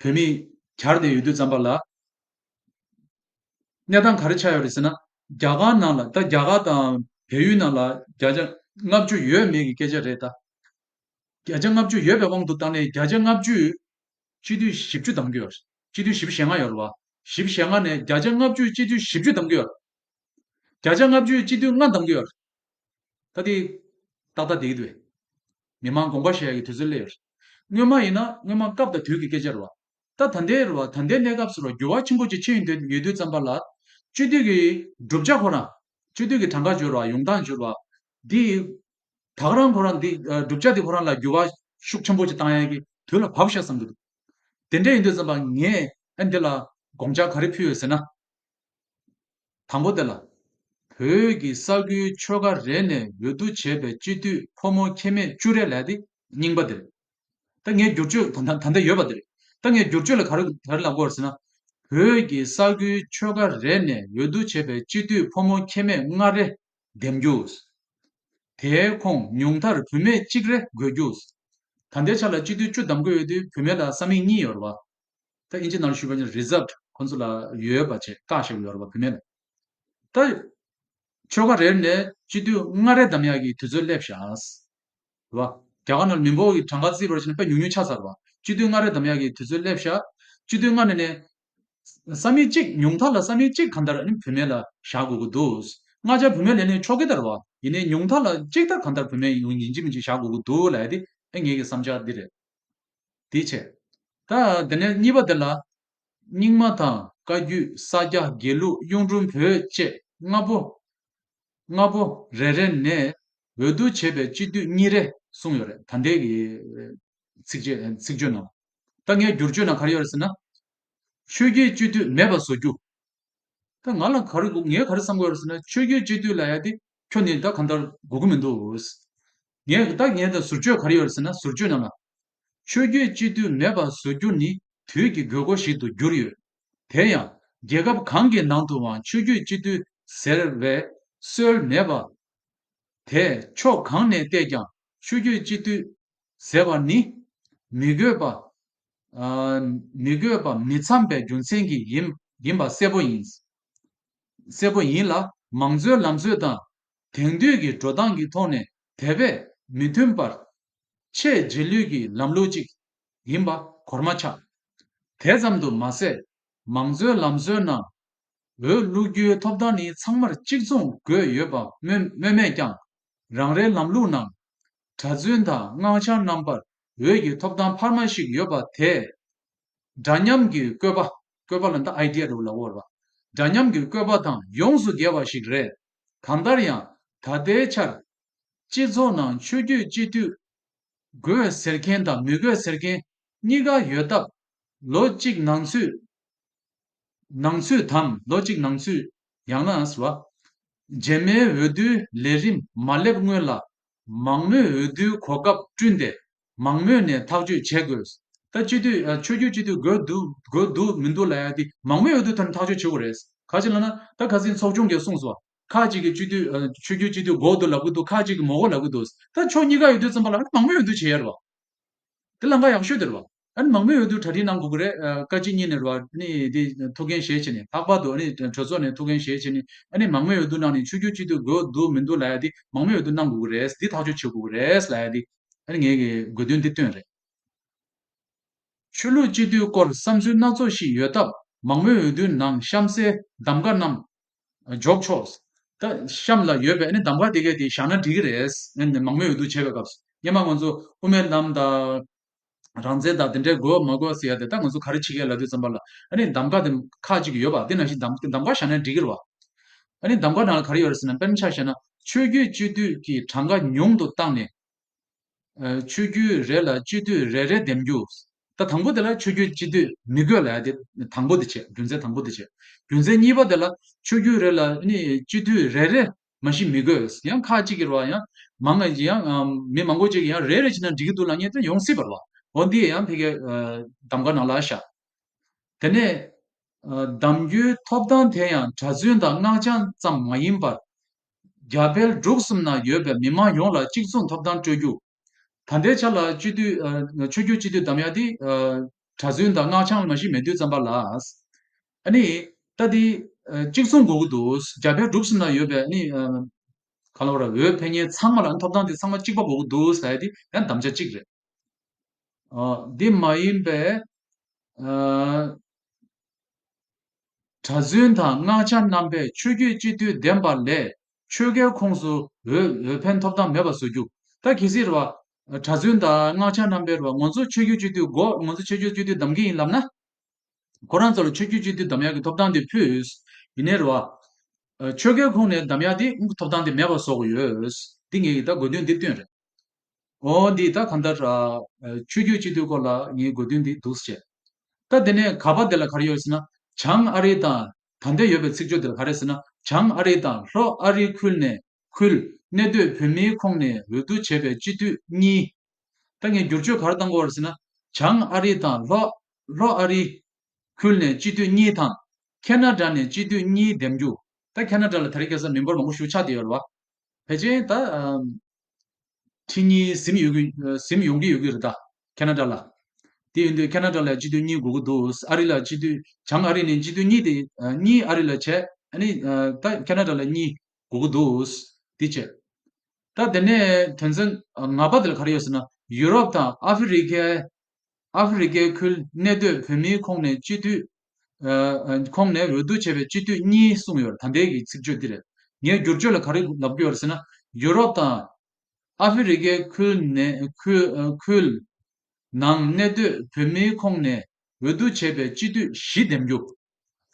བོད་མི་གྱར་བསྡད་ཡོད་དུས་ཙམ་པ་ལ། གནས་སྟངས་ག་རེ་ཆགས་ཡོད་རེད་ཟེར་ན། རྒྱ་གར་ནང་ལ་ད་རྒྱ་གར་དང་བལ་ཡུལ་ནང་ལ་བརྒྱ་ཆ་ལྔ་བཅུ་ཡོད་མེད་ཀྱི་སྐད་ཆ་རེད་ད། བརྒྱ་ཆ་ལྔ་བཅུ་ཡོད་པའི་དབང་དུ་བཏང་ནས་བརྒྱ་ཆ་ལྔ་བཅུས་སྤྱི་འཐུས་བཞི་བཅུ་འདེམས་ཀྱི་ཡོད་རེད། སྤྱི་འཐུས་བཞི་བཅུ་ཞེ་ལྔ་ཡོད་རེད་བ། བཞི་བཅུ་ཞེ་ལྔ་ནས་བརྒྱ་ཆ་ལྔ་བཅུས་སྤྱི་འཐུས་བཞི་བཅུ་འདེམས་ཀྱི་ཡོད་རེད། བརྒྱ་ཆ་ལྔ་བཅུས་སྤྱི་འཐུས་ལྔ་འདེམས་ཀྱི་ཡོད་རེད། ད་དེ་ཏག་ཏག་བསྡད་ཀྱི་འདུག་མི་མང་དགོངས་པ་བཞེས་ཡག་གི་དུས་ཚོད་སླེབས་ཡོད་རེད། སྔོན་མ་ཡིན་ན་སྔོན་མ་སྐབས་དང་དུས་ཀྱི་སྐད་ཆ་རེད་བ། ད་ད་ལྟའི་རེད་བ། ད་ལྟའི་གནས་སྐབས་སུ་རེད་བ། འགྱུར་བ་ཆེན་པོ་ཅིག་ཕྱིན་ཡོད་དུས་ཙམ་པ་ལ། སྤྱི་འཐུས་ཀྱི་གྲུབ་ཆ་ཁོ་རང་། སྤྱི་འཐུས་ཀྱི་གྲངས་ཀ་འགྱུར་བ། ཡོང་སྟངས་འགྱུར་བ། འདི། ད་ག་རང་ཁོ་རང་འདི་ཨ་གྲུབ་ཆ་འདི་ཁོ་རང་ལ་འགྱུར་བ་ཤུགས་ཆེན་པོ་ཅིག་བཏང་ཡག་གི་དུས་ལ་བབས་ཤག་བསམ་གྱི་འདུག་དེ་འདྲ་ཡིན་དུས་ཙམ་པ་ངས་ཨ་འདི་ལ་དགོངས་འཆར་ག་རེ་ཕུལ་ཡོད་ཟེར་ན། དང་པོ་དེ་ལ། བོད་ཀྱི་ས་ཁུལ་ཆོལ་ཁ་རེ་ནས་འོས་བསྡུ་བྱས་པའི་སྤྱི་འཐུས་ཕོ་མོ་ཁྱད་མེད་བཅུ་རེ་ལབ་ཡ་དེ་རྙིང་པ་དེ་རེད། ད་ངས་བསྒྱུར་བཅོས་ད་ད་ད་ལྟ་ཡོད་པ་དེ་རེད། ད་ངས་བསྒྱུར་བཅོས་ལ་ག་རེ་ག་རེ་ལབ་དགོས་རེད་ཟེར་ན། བོད་ཀྱི་ས་ཁུལ་ཆོལ་ཁ་རེ་ནས་འོས་བསྡུ་བྱས་པའི་སྤྱི་འཐུས་ཕོ་མོ་ཁྱད་མེད་ལྔ་རེ་འདེམས་རྒྱུ། དེའི་ཁོངས་ཉུང་མཐར་བུད་མེད་གཅིག་རེ་དགོས་རྒྱུ། ད་ལྟའི་ཆ་ལ་སྤྱི་འཐུས་བཅུ་འདེམས་དགོས་ཡོད་དུས་བུད་མེད་ལ་ས་མིག་གཉིས་ཡོད་རེད་བ། ད་ཨིན་ཇི་ནང་ཞུས་པ་ཡིན་ན་རི་ཛརབ་ཁོང་ཚོ་ལ་ཡོད་པ་བྱས་བཀག་བཞག་ཡོད་རེད་བ་བུད་མེད་ལ། ད་ཆོལ་ཁ་རེ་ནས་སྤྱི་འཐུས་ལྔ་རེ་འདེམས་ཡག་གི་དུས་ཚོད་སླེབས་ཤག་རེད་བ། རྒྱ་གར་ནང་མི་འབོར་གྱི་གྲངས་ཀ་བརྩིས་པར་བྱས་ན་དཔེ་ཉུང་ཉུང་ཆགས་ཚར་བ། སྤྱི་འཐུས་ལྔ་རེ་འདེམས་ཡག་གི་དུས་ཚོད་སླེབས་ཤག་སྤྱི་འཐུས་ལྔ་ནས་ནས། ས་མིག་གཅིག་ཉུང་མཐའ་ལ་ས་མིག་གཅིག་གང་ལྟར་ཨ་ནི་བུད་མེད་ལ་བཞག་དགོས་ཀྱི་འདུག་ལྔ་ཆ་བུད་མེད་ལེན་ནས་ཆོག་གི་ད་རེད་བ། ཡིན་ནའི་ཉུང་མཐའ་ལ་གཅིག་ད་གང་ལྟར་བུད་མེད་ཡིན་ཡིན་གཅིག་མིན་གཅིག་བཞག་དགོས་ཀྱི་འདུག་ལབ་ཡ་དེ་ཨ་ངེད་ཀྱི་བསམ་འཆར་འདི་རེད། དེ་བྱས། ད་དེ་ནས་གཉིས་པ་དེ་ལ། རྙིང་མ་དང་བཀའ་བརྒྱུད་ས་སྐྱ་དགེ་ལུགས་གཡུང་དྲུང་བོད་བཅས་ལྔ་པོ། ལྔ་པོ་རེ་རེ་ནས་འོས་བསྡུ་བྱས་པའི་སྤྱི་འཐུས་གཉིས་རེ་གསུངས་ཡོད་རེད་ད་ལྟའི་གི་ཚིག་བརྗོད་ཚིག་བརྗོད་ནང་། ད་ངས་བསྒྱུར་བཅོས་ནང་ག་རེ་ཡོད་རེད་ཟེར་ན། ཆོས་བརྒྱུད་སྤྱི་འཐུས་མེད་པ་བཟོ་རྒྱུ། ད་ང་ལ་ག་རེ་དགོས་ངས་ག་རེ་བསམ་གྱི་ཡོད་རེད་ཟེར་ན་ཆོས་བརྒྱུད་སྤྱི་འཐུས་ལབ་ཡ་དེ་ཁྱོན་ནས་ད་གང་ལྟར་དགོས་ཀྱི་མི་འདུག་ངས་ད་ངས་ད་ཟུར་བརྗོད་ག་རེ་ཡོད་རེད་ཟེར་ན་ཟུར་བརྗོད་ནང་ལ། ཆོས་བརྒྱུད་སྤྱི་འཐུས་མེད་པར་བཟོ་རྒྱུ་ནི་དུས་ཀྱི་དགོས་མཁོ་ཞིག་ཏུ་གྱུར་ཡོད། དེ་ཡང་རྒྱལ་ཁབ་གང་གི་ནང་དུའང་ཆོས་བརྒྱུད་སྤྱི་འཐུས་ཟེར་བའི་སྲོལ་མེད་པ། དེས་ཕྱོགས་གང་ནས་བལྟས་ཀྱང་ཆོས་བརྒྱུད་སྤྱི་འཐུས་ཟེར་བ་ནི་མི་དགོས་པ། ཨ། མི་དགོས་པ་མི་འཚམ་པའི་རྒྱུ་མཚན་གྱིས་ཡིན་ཡིན་པ་གསལ་པོ་ཡིན། གསལ་པོ་ཡིན་ལ་མང་གཙོའི་ལམ་སྲོལ་དང་དེང་དུས་ཀྱི་འགྲོ་སྟངས་ཀྱི་ཐོག་ནས་དེ་བས་མི་མཐུན་པར་ཆེས་རྗེས་ལུས་ཀྱི་ལམ་ལུགས་ཅིག་ཡིན་པ་གོར་མ་ཆག་དེ་ཙམ་དུ་མ་ཟད། མང་གཙོའི་ལམ་སྲོལ་ནང་འོས་བླུག་རྒྱུའི་ཐོབ་ཐང་ནི་ཚང་མར་གཅིག་མཚུངས་དགོས་ཡོད་པ་སྨོས་སྨོས་མེད་ཀྱང་། རང་རེའི་ལམ་ལུགས་ནང་གྲྭ་བཙུན་དང་སྔགས་འཆར་རྣམ་པར་འོས་ཀྱི་ཐོབ་ཐང་འཕར་མ་ཞིག་ཡོད་པ་དེས། འདྲ་མཉམ་གྱི་བཀོད་པ། བཀོད་པ་ལ་འདི་ཨའི་ཌི་ཡ་རེད་ལབ་ཡོད་རེད་བ། འདྲ་མཉམ་གྱི་བཀོད་པ་དང་ཡོངས་སུ་འགལ་བ་ཞིག་རེད། གང་ལྟར་ཡང་ད་ལྟའི་ཆར། སྤྱི་ཚོགས་ནང་ཆོས་བརྒྱུད་སྤྱི་འཐུས་དགོས་ཟེར་མཁན་དང་མི་དགོས་ཟེར་མཁན་གཉིས་ཀ་ཡོད་སྟབས། ལོ་གཅིག་ནང་ཚུད། ནང་ཚུད་དམ་ལོ་གཅིག་ནང་ཚུད། ཡང་ན་ཟེར་བ། རྗེས་མའི་འོས་བསྡུའི་ལས་རིམ་མ་སླེབས་སྔོན་ལ། མང་མོས་འོས་བསྡུའི་གོ་སྐབས་བསྐྲུན་ཏེ། མང་མོས་ནས་ཐག་གཅོད་བྱེད་དགོས། ད་སྤྱི་འཐུས་ཨ། ཆོས་བརྒྱུད་སྤྱི་འཐུས་དགོས་འདུག་དགོས་འདུག་མི་འདུག་ལབ་ཡ་དེ་མང་མོས་འོས་བསྡུ་ཐོག་ནས་ཐག་གཅོད་བྱེད་དགོས་རེད། ག་ཅི་ལབ་ན་ད་ཁ་སང་ཚོགས་ཆུང་གིས་གསུངས་སོང་བ། ཁག་ཅིག་གིས་སྤྱི་འཐུས་ཨ། ཆོས་བརྒྱུད་སྤྱི་འཐུས་དགོས་འདུག་ལབ་ཀྱི་འདུག་ཁག་ཅིག་གིས་མ་དགོས་ལབ་ཀྱི་འདུག་ད་ཕྱོགས་གཉིས་ཀ་ཡོད་དུས་ཙམ་པ་ལ་ཨ་ནི་མང་མོས་འོས་བསྡུ་བྱེད་ཡ་རེད་བ། དེ་ལམ་ཁ་ཡག་ཤོས་དེ་རེད་བ། ཨ་ནི་མང་མོས་འོས་བསྡུ་གྲ་སྒྲིག་གནང་དགོས་ཀྱི་རེད། ཨ། བཀའ་སྤྱི་གཉིས་ནས་རེད་བ། ཨ་ནི་དེ་ཐུགས་འགན་བཞེས་བྱས་ནས་ལྷག་པར་དུ་ཨ་ནི་གྲོས་ཚོགས་ནས་ཐུགས་འགན་བཞེས་བྱས་ནས་ཨ་ནི་མང་མོས་འོས་བསྡུ་གནང་ནས་ཆོས་བརྒྱུད་སྤྱི་འཐུས་དགོས་འདུག་མི་འདུག་ལབ་ཡ་དེ་མང་མོས་འོས་བསྡུ་གནང་དགོས་ཀྱི་རེད། འདི་ཐག་གཅོད་བྱེད་དགོས་ཀྱི་རེད་ལབ་ཡ་དེ་ཨ་ནི་ངེད་ཀྱི་དགོས་འདུན་འདི་བཏོན་རེད། ཆོས་ལུགས་སྤྱི་འཐུས་སྐོར་བསམ་ཚུལ་སྣ་ཚོགས་ཤིག་ཡོད་སྟབས། མང་མོས་འོས་བསྡུའི་ནང་གཤམ་གསལ་གདམ་ག་རྣམས་ འཇོག་ཆོག་ད་གཤམ་ལ་ཡོད་པའི་ཨ་ནི་གདམ་ག་དེ་གས་དེ་བཞག་ན་འགྲིག་གི་རེད། ཨ་ནི་མང་མོས་འོས་བསྡུ་བྱས་པའི་སྐབས་སུ་སྔོན་མ་ང་ཚོ་དབུ་མའི་ལམ་དང་རང་བཙན་དང་དེ་འདྲའི་དགོས་མ་དགོས་ཟེར་ཡ་དེ་ད་ང་ཚོ་ག་རེ་བྱེད་ཀྱི་ལབ་དུས་ཙམ་པ་ལ་ཨ་ནི་གདམ་ག་དེ་ཁག་ཅིག་ཡོད་པ་དེ་ནང་བཞིན་གདམ་གདམ་ག་བཞག་ན་འགྲིག་གི་རེད་བ། ཨ་ནི་གདམ་ག་ནང་ལ་ག་རེ་ཡོད་རེད་ཟེར་ན་དཔེར་ན་ཆ་བཞག་ན་ཆོས་བརྒྱུད་སྤྱི་འཐུས་ཀྱི་གྲངས་ཀ་ཉུང་དུ་བཏང་ནས། ཨ། ཆོས་བརྒྱུད་རེ་ལ་སྤྱི་འཐུས་རེ་རེ་འདེམས་རྒྱུ། ད་དང་པོ་དེ་ལ་ཆོས་བརྒྱུད་སྤྱི་འཐུས་མི་དགོས་ལབ་ཡ་དེ་དང་པོ་དེ་བྱས། རྒྱུ་མཚན་དང་པོ་དེ་བྱས། རྒྱུ་མཚན་གཉིས་པ་དེ་ལ་ཆོས་བརྒྱུད་རེ་ལ་ནི་སྤྱི་འཐུས་རེ་རེ་མ་གཞི་མི་དགོས། ཡང་ཁག་ཅིག་གི་རེད་བ། ཡང་མང་ང་ཡང་ཨམ་མི་མང་པོ་ཅིག་གིས་ཡང་རེ་རེ་བྱས་ན་འགྲིག་གི་འདུག་ལབ་མཁན་དེ་ཡོང་སྲིད་པ་རེད་བ། འོ་འདི་ཡང་ཕ་གིའི་ཨ་གདམ་ག་ནང་ལ་བཞག་དེ་ནས་ཨ་གདམ་རྒྱུའི་ཐོབ་ཐང་དེ་ཡང་གྲྭ་བཙུན་དང་སྔགས་འཆང་ཙམ་མ་ཡིན་པར། རྒྱ་བལ་འབྲུག་གསུམ་ན་ཡོད་པའི་མི་མང་ཡོངས་ལ་གཅིག་མཚུངས་ཐོབ་ཐང་སྤྲོད་རྒྱུ། ད་ལྟའི་ཆ་ལ་སྤྱི་འཐུས་ཨ་ཆོས་བརྒྱུད་སྤྱི་འཐུས་གདམ་ཡ་དེ་ཨ་གྲྭ་བཙུན་དང་སྔགས་འཆང་མ་གཞི་མེད་དུས་ཙམ་པ་ལ། ཨ་ནི་ད་དེ་ཨ་གཅིག་མཚུངས་དགོས་ཀྱི་འདུག་རྒྱ་བལ་འབྲུག་གསུམ་ན་ཡོད་པའི་ཨ་ནི་ཨ་ག་ལ་བ་ར་འོས་འཕེན་མཁན་ཚང་མ་ལ་ཐོབ་ཐང་དེ་ཚང་མ་གཅིག་པ་དགོས་ཀྱི་འདུག་ཟེར་ཡ་དེ་ཡང་གདམ་བྱ་གཅིག་རེད། ཨ་འདི་མ་ཡིན་པའི་ཨ་གྲྭ་བཙུན་དང་སྔགས་འཆང་རྣམ་པས་ཆོས་བརྒྱུད་སྤྱི་འཐུས་འདེམས་པ་ལས་ཆོལ་ཁའི་ཁོངས་སུ་འོས་འོས་འཕེན་ཐོབ་ཐང་མེད་པ་བཟོ་རྒྱུ། ད་གལ་སྲིད་རེད་བ། གྲྭ་བཙུན་དང་སྔགས་འཆང་རྣམ་པས་རེད་བ། ང་ཚོ་ཆོས་བརྒྱུད་སྤྱི་འཐུས་དགོས། ང་ཚོ་ཆོས་བརྒྱུད་སྤྱི་འཐུས་གདམ་གྱི་ཡིན་ལབ་ན། ཁོ་རང་ཚོ་ལ་ཆོས་བརྒྱུད་སྤྱི་འཐུས་གདམ་ཡག་གི་ཐོབ་ཐང་དེ་ཕུལ། ཡིན་ནའི་རེད་བ། ཨ་ཆོལ་ཁའི་ཁོངས་ནས་གདམ་ཡག་དེ་ཐོབ་ཐང་དེ་མེད་པ་བཟོ་དགོས་ཡོད། འདི་ངས་ད་དགོས་འདུན་འདི་བཏོན་རེད། འོ་འདི་ད་གང་ལྟར་ཨ་ཆོས་བརྒྱུད་སྤྱི་འཐུས་སྐོར་ལ་ངས་དགོས་འདུན་འདི་འདུག་ཟེར། ད་དེ་ནས་ག་པ་དེ་ལ་ག་རེ་ཡོད་ཟེར་ན། བྱང་ཨ་རི་དང་། ད་ལྟ་ཡོད་པའི་ཚིག་བརྗོད་དེ་ལ་ག་རེ་ཟེར་ན། བྱང་ཨ་རི་དང་ལྷོ་ཨ་རི་ཁུལ་ནས་ཁུལ་གནས་སྡོད་བོད་མིའི་ཁོངས་ནས་འོས་བསྡུ་བྱས་པའི་སྤྱི་འཐུས་གཉིས། ད་ངས་བསྒྱུར་བཅོས་ག་རེ་བཏང་དགོས་རེད་ཟེར་ན། བྱང་ཨ་རི་དང་ལྷོ་ལྷོ་ཨ་རི་ཁུལ་ནས་སྤྱི་འཐུས་གཉིས་དང་། ཁེ་ན་ཌ་ནས་སྤྱི་འཐུས་གཉིས་འདེམས་རྒྱུ། ད་ཁེ་ན་ཌ་ལ་དེ་རིང་ཁ་སང་མི་འབོར་མང་པོ་ཞིག་ཆགས་བསྡད་ཡོད་རེད་བ། ཕལ་ཆེར་ད་ཨམ་ཁྲི་གཉིས་ཟིན་ཡོད་ཀྱི་ཟིན་ཡོང་གི་ཡོད་ཀྱི་རེད་ད། ཁེ་ན་ཌ་ལ། དེ་ཡིན་དུས་ཁེ་ན་ཌ་ལ་སྤྱི་འཐུས་གཉིས་དགོས་ཀྱི་འདུག་ཨ་རི་ལ་སྤྱི་འཐུས་བྱང་ཨ་རི་ནས་སྤྱི་འཐུས་གཉིས་དེ་ཨ་གཉིས་ཨ་རི་ལ་བྱས། ཨ་ནི་ཨ་ད་ཁེ་ན་ཌ་ལ་གཉིས་དགོས་ཀྱི་འདུག་དེ་བྱས། ད་དེ་ནས་དོན་ཚན་ལྔ་པ་དེ་ལ་ག་རེ་ཡོད་ཟེར་ན། ཡུ་རོབ་དང་ཨ་ཧྥེ་རི་ཁའི་ཨ་ཧྥེ་རི་ཁའི་ཁུལ་གནས་སྡོད་བོད་མིའི་ཁོངས་ནས་སྤྱི་འཐུས་ཨ་ཨ་ཁོངས་ནས་འོས་བསྡུ་བྱས་པའི་སྤྱི་འཐུས་གཉིས་གསུངས་ཡོད་རེད། ད་ལྟའི་གི་ཚིག་བརྗོད་འདི་རེད། ངས་བསྒྱུར་བཅོས་ལ་ག་རེ་ལབ་ཀྱི་ཡོད་རེད་ཟེར་ན། ཡུ་རོབ་དང་ཨ་ཧྥེ་རི་ཁའི་ཁུལ་ནས་ཁུལ་ཨ་ཁུལ་ནང་གནས་སྡོད་བོད་མིའི་ཁོངས་ནས་འོས་བསྡུ་བྱས་པའི་སྤྱི་འཐུས་བཞི་འདེམས་རྒྱུ།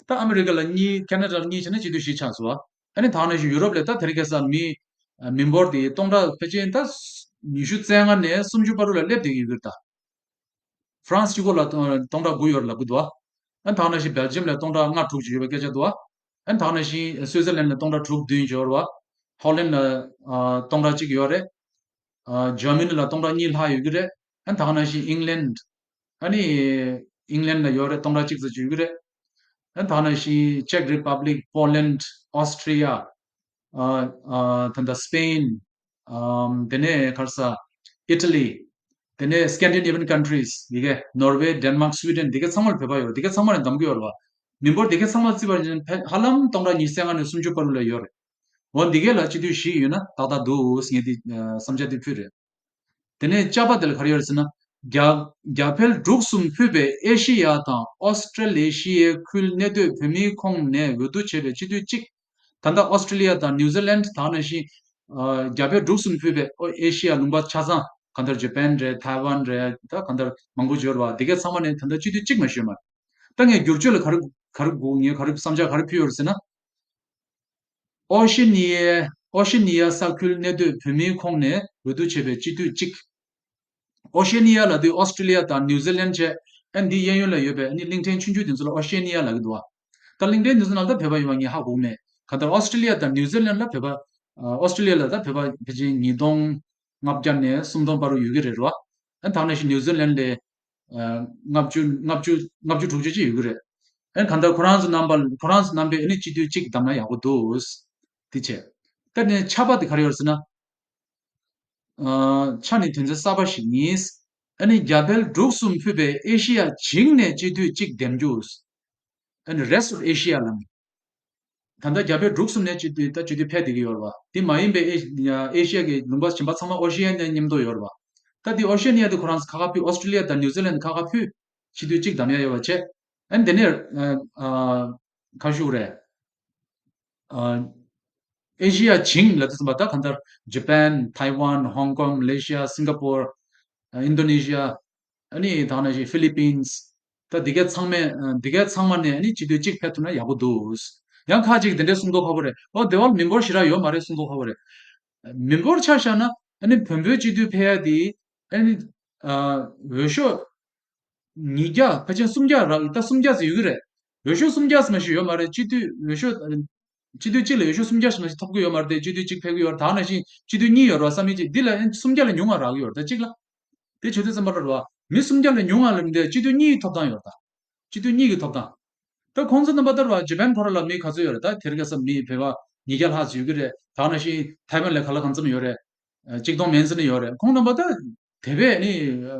ད་ཨ་མི་རི་ཀ་ལ་གཉིས། ཁེ་ན་ཌ་ལ་གཉིས་བྱས་ན་སྤྱི་འཐུས་བཞི་ཆགས་སོང་བ། ཨ་ནི་ད་ག་ནང་བཞིན་ཡུ་རོབ་ལ་ད་དེ་རིང་ཁ་སང་མི་མི་འབོར་དེ་སྟོང་ཕྲག་ཕལ་ཆེར་ད་ཉི་ཤུ་རྩ་ལྔ་ནས་སུམ་ཅུ་བར་དུ་ལ་སླེབས་བསྡད་ཀྱི་ཡོད་ཀྱི་རེད་ད། ཧྥ་རན་སི་གཅིག་པོ་ལ་སྟོང་ཕྲག་དགུ་ཡོད་རེད་ལབ་ཀྱི་འདུག་ཨ་ནི་ད་ག་ནང་བཞིན་སྦེལ་ཇམ་ལ་སྟོང་ཕྲག་ལྔ་དྲུག་ཅིག་ཡོད་པའི་སྐད་ཆ་འདུག་ཨ་ནི་ད་ག་ནང་བཞིན་སུའི་ཙར་ལན་ལ་སྟོང་ཕྲག་དྲུག་བདུན་ཡོད་རེད་བ། ཧོ་ལན་ལ་ཨ་སྟོང་ཕྲག་གཅིག་ཡོད་རེད། ཨ་འཇར་མ་ནི་ལ་སྟོང་ཕྲག་གཉིས་ལྷག་ཡོད་ཀྱི་རེད། ཨ་ནི་ད་ག་ནང་བཞིན་ཨིང་ལན། ཨ་ནི་ཨིང་ལན་ལ་ཡོད་རེད། སྟོང་ཕྲག་གཅིག་ཙམ་ཅིག་ཡོད་ཀྱི་རེད། ཨ་ནི་ད་ག་ནང་བཞིན་ཅེག་རི་པབ་ལིག། པོ་ལན། ཨོ་སི་ཊི་རི་ཡ། ཨ་ཨ་ད་ལྟ་སི་པེན། ཨམ་དེ་ནས་ག་རེ་ཟ། ཨི་ཊ་ལི། དེ་ནས་Scandinavian countries། འདི་ག་ནོར་ཝེ། ཌེན་མཱག། སུའི་ཌེན། འདི་ག་ཚང་མ་ལ་བོད་པ་ཡོད་རེད། འདི་ག་ཚང་མ་ལ་གདམ་གྱི་ཡོད་རེད་བ། མི་འབོར་འདི་ག་ཚང་མ་བརྩིས་པ་ཡིན་ན་ཧ་ལམ་སྟོང་ཕྲག་ཉི་ཤུ་རྩ་ལྔ་ནས་སུམ་ཅུ་བར་དུ་ལ་ཡོད་རེད། འོ་འདི་ག་ལ་སྤྱི་འཐུས་བཞི་ཡོད་ན་ཏག་ཏག་འདུག་ངས་འདི་ཨ་བསམ་འཆར་འདི་ཕུལ་རེད། དེ་ནས་ཅ་པ་དེ་ལ་ག་རེ་ཡོད་རེད་ཟེར་ན། རྒྱ་རྒྱ་བལ་འབྲུག་གསུམ་ཕུད་པའི་ཨེ་ཤི་ཡ་དང་ཨོ་སི་ཀྲི་ལེ་ཤི་ཡའི་ཁུལ་གནས་སྡོད་བོད་མིའི་ཁོངས་ནས་འོས་བསྡུ་བྱས་པའི་སྤྱི་འཐུས་གཅིག་ད་ལྟ་ཨོ་སི་ཀྲི་ལི་ཡ་དང་ནིའུ་ཛི་ལན། ད་ག་ནང་བཞིན་ཨ་རྒྱ་བལ་འབྲུག་གསུམ་ཕུད་པའི་ཨོ་ཨེ་ཤི་ཡ་ལུང་པ་ཆ་ཚང་། གང་ལྟར་ཇ་པན་རེད། ཐའེ་ཝན་རེད། ད་གང་ལྟར་མང་པོ་ཡོད་རེད་བ། འདི་ག་ཚང་མ་ནས་ད་ལྟ་སྤྱི་འཐུས་གཅིག་མ་ཞུས་མ་རེད། ད་ངས་བསྒྱུར་བཅོས་ལ་ག་རེ་ག་རེ་དགོས། ངས་ག་རེ་བསམ་འཆར་ག་རེ་ཕུལ་ཡོད་རེད་ཟེར་ན། ཨོ་ཤེ་ནི་ཡའི་ཨོ་ཤེ་ནི་ཡ་ས་ཁུལ་གནས་སྡོད་བོད་མིའི་ཁོངས་ནས་འོས་བསྡུ་བྱས་པའི་སྤྱི་འཐུས་གཅིག་ཨོ་ཤེ་ནི་ཡ་ལབ་དུས་ཨོ་སི་ཀྲི་ལི་ཡ་དང་ནིའུ་ཛི་ལན་བྱས། ཨ་འདི་གཡས་གཡོན་ལ་ཡོད་པའི་ཨ་ནི་གླིང་ཕྲན་ཆུང་ཆུང་དེ་ཚོ་ལ་ཨོ་ཤེ་ནི་ཡ་ལབ་ཀྱི་འདུག་བ། ད་གླིང་ཕྲན་དེ་ཚོ་ནང་ད་བོད་པ་ཡོད་མ་ངས་ཧ་གོ་གི་མེད། གང་ལྟར་ཨོ་སི་ཀྲི་ལི་ཡ་དང་ནིའུ་ཛི་ལན་ལ་བོད་པ། ཨོ་སི་ཀྲི་ལི་ཡ་ལ་ད་བོད་པ་ཕལ་ཆེར་ཉིས་སྟོང་ལྔ་བརྒྱ་ནས་སུམ་སྟོང་བར་དུ་ཡོད་ཀྱི་རེད་རོ། ཨ་ད་ག་ནང་བཞིན་ནིའུ་ཛི་ལན་ལ་ལྔ་བཅུ་ལྔ་བཅུ་ལྔ་བཅུ་དྲུག་ཅུ་ཅིག་ཡོད་ཀྱི་རེད། ཨ་གང་ལྟར་ཁོ་རང་ཚོ་རྣམ་པ་ཁོ་རང་ཚོ་རྣམ་པས་ཨ་ནི་སྤྱི་འཐུས་གཅིག་བདམས་ན་ཡག་པོ་འདུག་དེ་བྱས། ད་ནི་ཆ་པ་དེ་ག་རེ་ཡོད་ཟེར་ན། ཨ་ཆ་ནི་དོན་ཚན་གསར་པ་ཞིག་ཡིན། ཨ་ནི་རྒྱ་བལ་འབྲུག་གསུམ་ཕུད་པའི་ཨེ་ཤི་ཡ་བྱིངས་ནས་སྤྱི་འཐུས་གཅིག་འདེམས་རྒྱུ། ཨ་ནི་Rest of Asia ལབ་ནས། ད་ལྟ་རྒྱ་བལ་འབྲུག་གསུམ་ནས་སྤྱི་འཐུས་ད་སྤྱི་འཐུས་ཕེབས་བསྡད་ཀྱི་ཡོད་རེད་བ། དེ་མ་ཡིན་པའི་ཨེ་ཨེ་ཤི་ཡ་གི་ལུང་པ་གཞན་པ་ཚང་མ་ཨོ་ཤི་ཡ་ནས་མཉམ་དུ་ཡོད་རེད་བ། ད་དེ་ཨོ་ཤི་ཡ་ནི་ཡ་དེ་ཁོ་རང་ཚོ་ཁ་ཁ་ཕུད། ཨོ་སི་ཀྲི་ལི་ཡ་དང་ནིའུ་ཛི་ལན་ཁ་ཁ་ཕུད། སྤྱི་འཐུས་གཅིག་བདམས་ཡ་ཡོད་པ་བྱས། ཨ་ནི་དེ་ནས་ཨ་ཨ་ཁ་ཤུག་རེད། ཨ་ཨེ་ཤི་ཡ་བྱིངས་ལབ་དུས་ཙམ་པ་ད་གང་ལྟར་ཇ་པན། ཐའེ་ཝན། ཧོང་ཀོང་། མ་ལེ་ཤི་ཡ། སིང་ག་པོར། ཨ་ཨིན་ཌོ་ནེ་ཤི་ཡ། ཨ་ནི་ད་ག་ནང་བཞིན་ཧྥི་ལི་པིན་སི། ད་འདི་ག་ཚང་མས་ཨ་འདི་ག་ཚང་མ་ནས་ཨ་ནི་སྤྱི་འཐུས་གཅིག་ཕེབས་ཐུབ་ན་ཡག་པོ་འདུག། ཡང་ཁ་ཅིག་འདི་འདྲས་གསུང་མདོག་ཁ་པོ་རེད། ཨོ་སྡེ་བ་ལ་མི་འབོར་ཞེ་དྲག་ཡོད་མ་རེད་གསུང་མདོག་ཁ་པོ་རེད། མི་འབོར་ཆ་བཞག་ན་ཨ་ནི་བོན་པོའི་སྤྱི་འཐུས་ཕེབས་ཡ་དེ་ཨ་ནི་ཨ་འོས་ཤོག་ཉིས་བརྒྱ་ཕལ་ཆེར་སུམ་བརྒྱ་རག་ད་སུམ་བརྒྱ་ཙམ་ཡོད་ཀྱི་རེད། འོས་ཤོག་སུམ་བརྒྱ་ཙམ་ཞིག་ཡོད་མ་རེད། སྤྱི་འཐུས་འོས་ཤོག་སྤྱི་འཐུས་གཅིག་ལ་འོས་ཤོག་སུམ་བརྒྱ་ཞིག་མ་ཞིག་ཐོབ་ཀྱི་ཡོད་མ་རེད་དེ། སྤྱི་འཐུས་གཅིག་ཕེབས་ཀྱི་ཡོད་རེད། ད་ནང་བཞིན་སྤྱི་འཐུས་གཉིས་ཡོད་རེད་བསམ་ཡིན་གཅིག་འདི་ལ་ཨེ་སུམ་བརྒྱ་ལས་ཉུང་བ་རག་གི་ཡོད་རེད་ད་གཅིག་ལ། དེ་བྱེད་དུས་ཙམ་པ་ལ་རེད་བ། མི་སུམ་བརྒྱ་ལས་ཉུང་བ་ལ་འདི་སྤྱི་འཐུས་གཉིས་ཐོབ་ཐང་ཡོད་རེད་ད། སྤྱི་འཐུས་གཉིས་ཀྱི་ཐོབ་ཐང་། ད་ཁོང་ཚོ་རྣམ་པ་ལྟར་བ་ཇ་པན་ཁོ་ར་ལ་མི་ག་ཚོད་ཡོད་རེད། ད་དེ་རིང་ཁ་སང་མི་བོད་པ་ཉིས་བརྒྱ་ལྷག་ཙམ་ཡོད་ཀྱི་རེད། ད་ནང་བཞིན་ཐའེ་ཝན་ལ་ག་ལ་གང་འཚམ་ཡོད་རེད། ཨ་གཅིག་སྟོང་མན་ཙམ་ནི་ཡོད་རེད། ཁོང་རྣམ་པ་ད་དེ་བས་ནི་ཨ་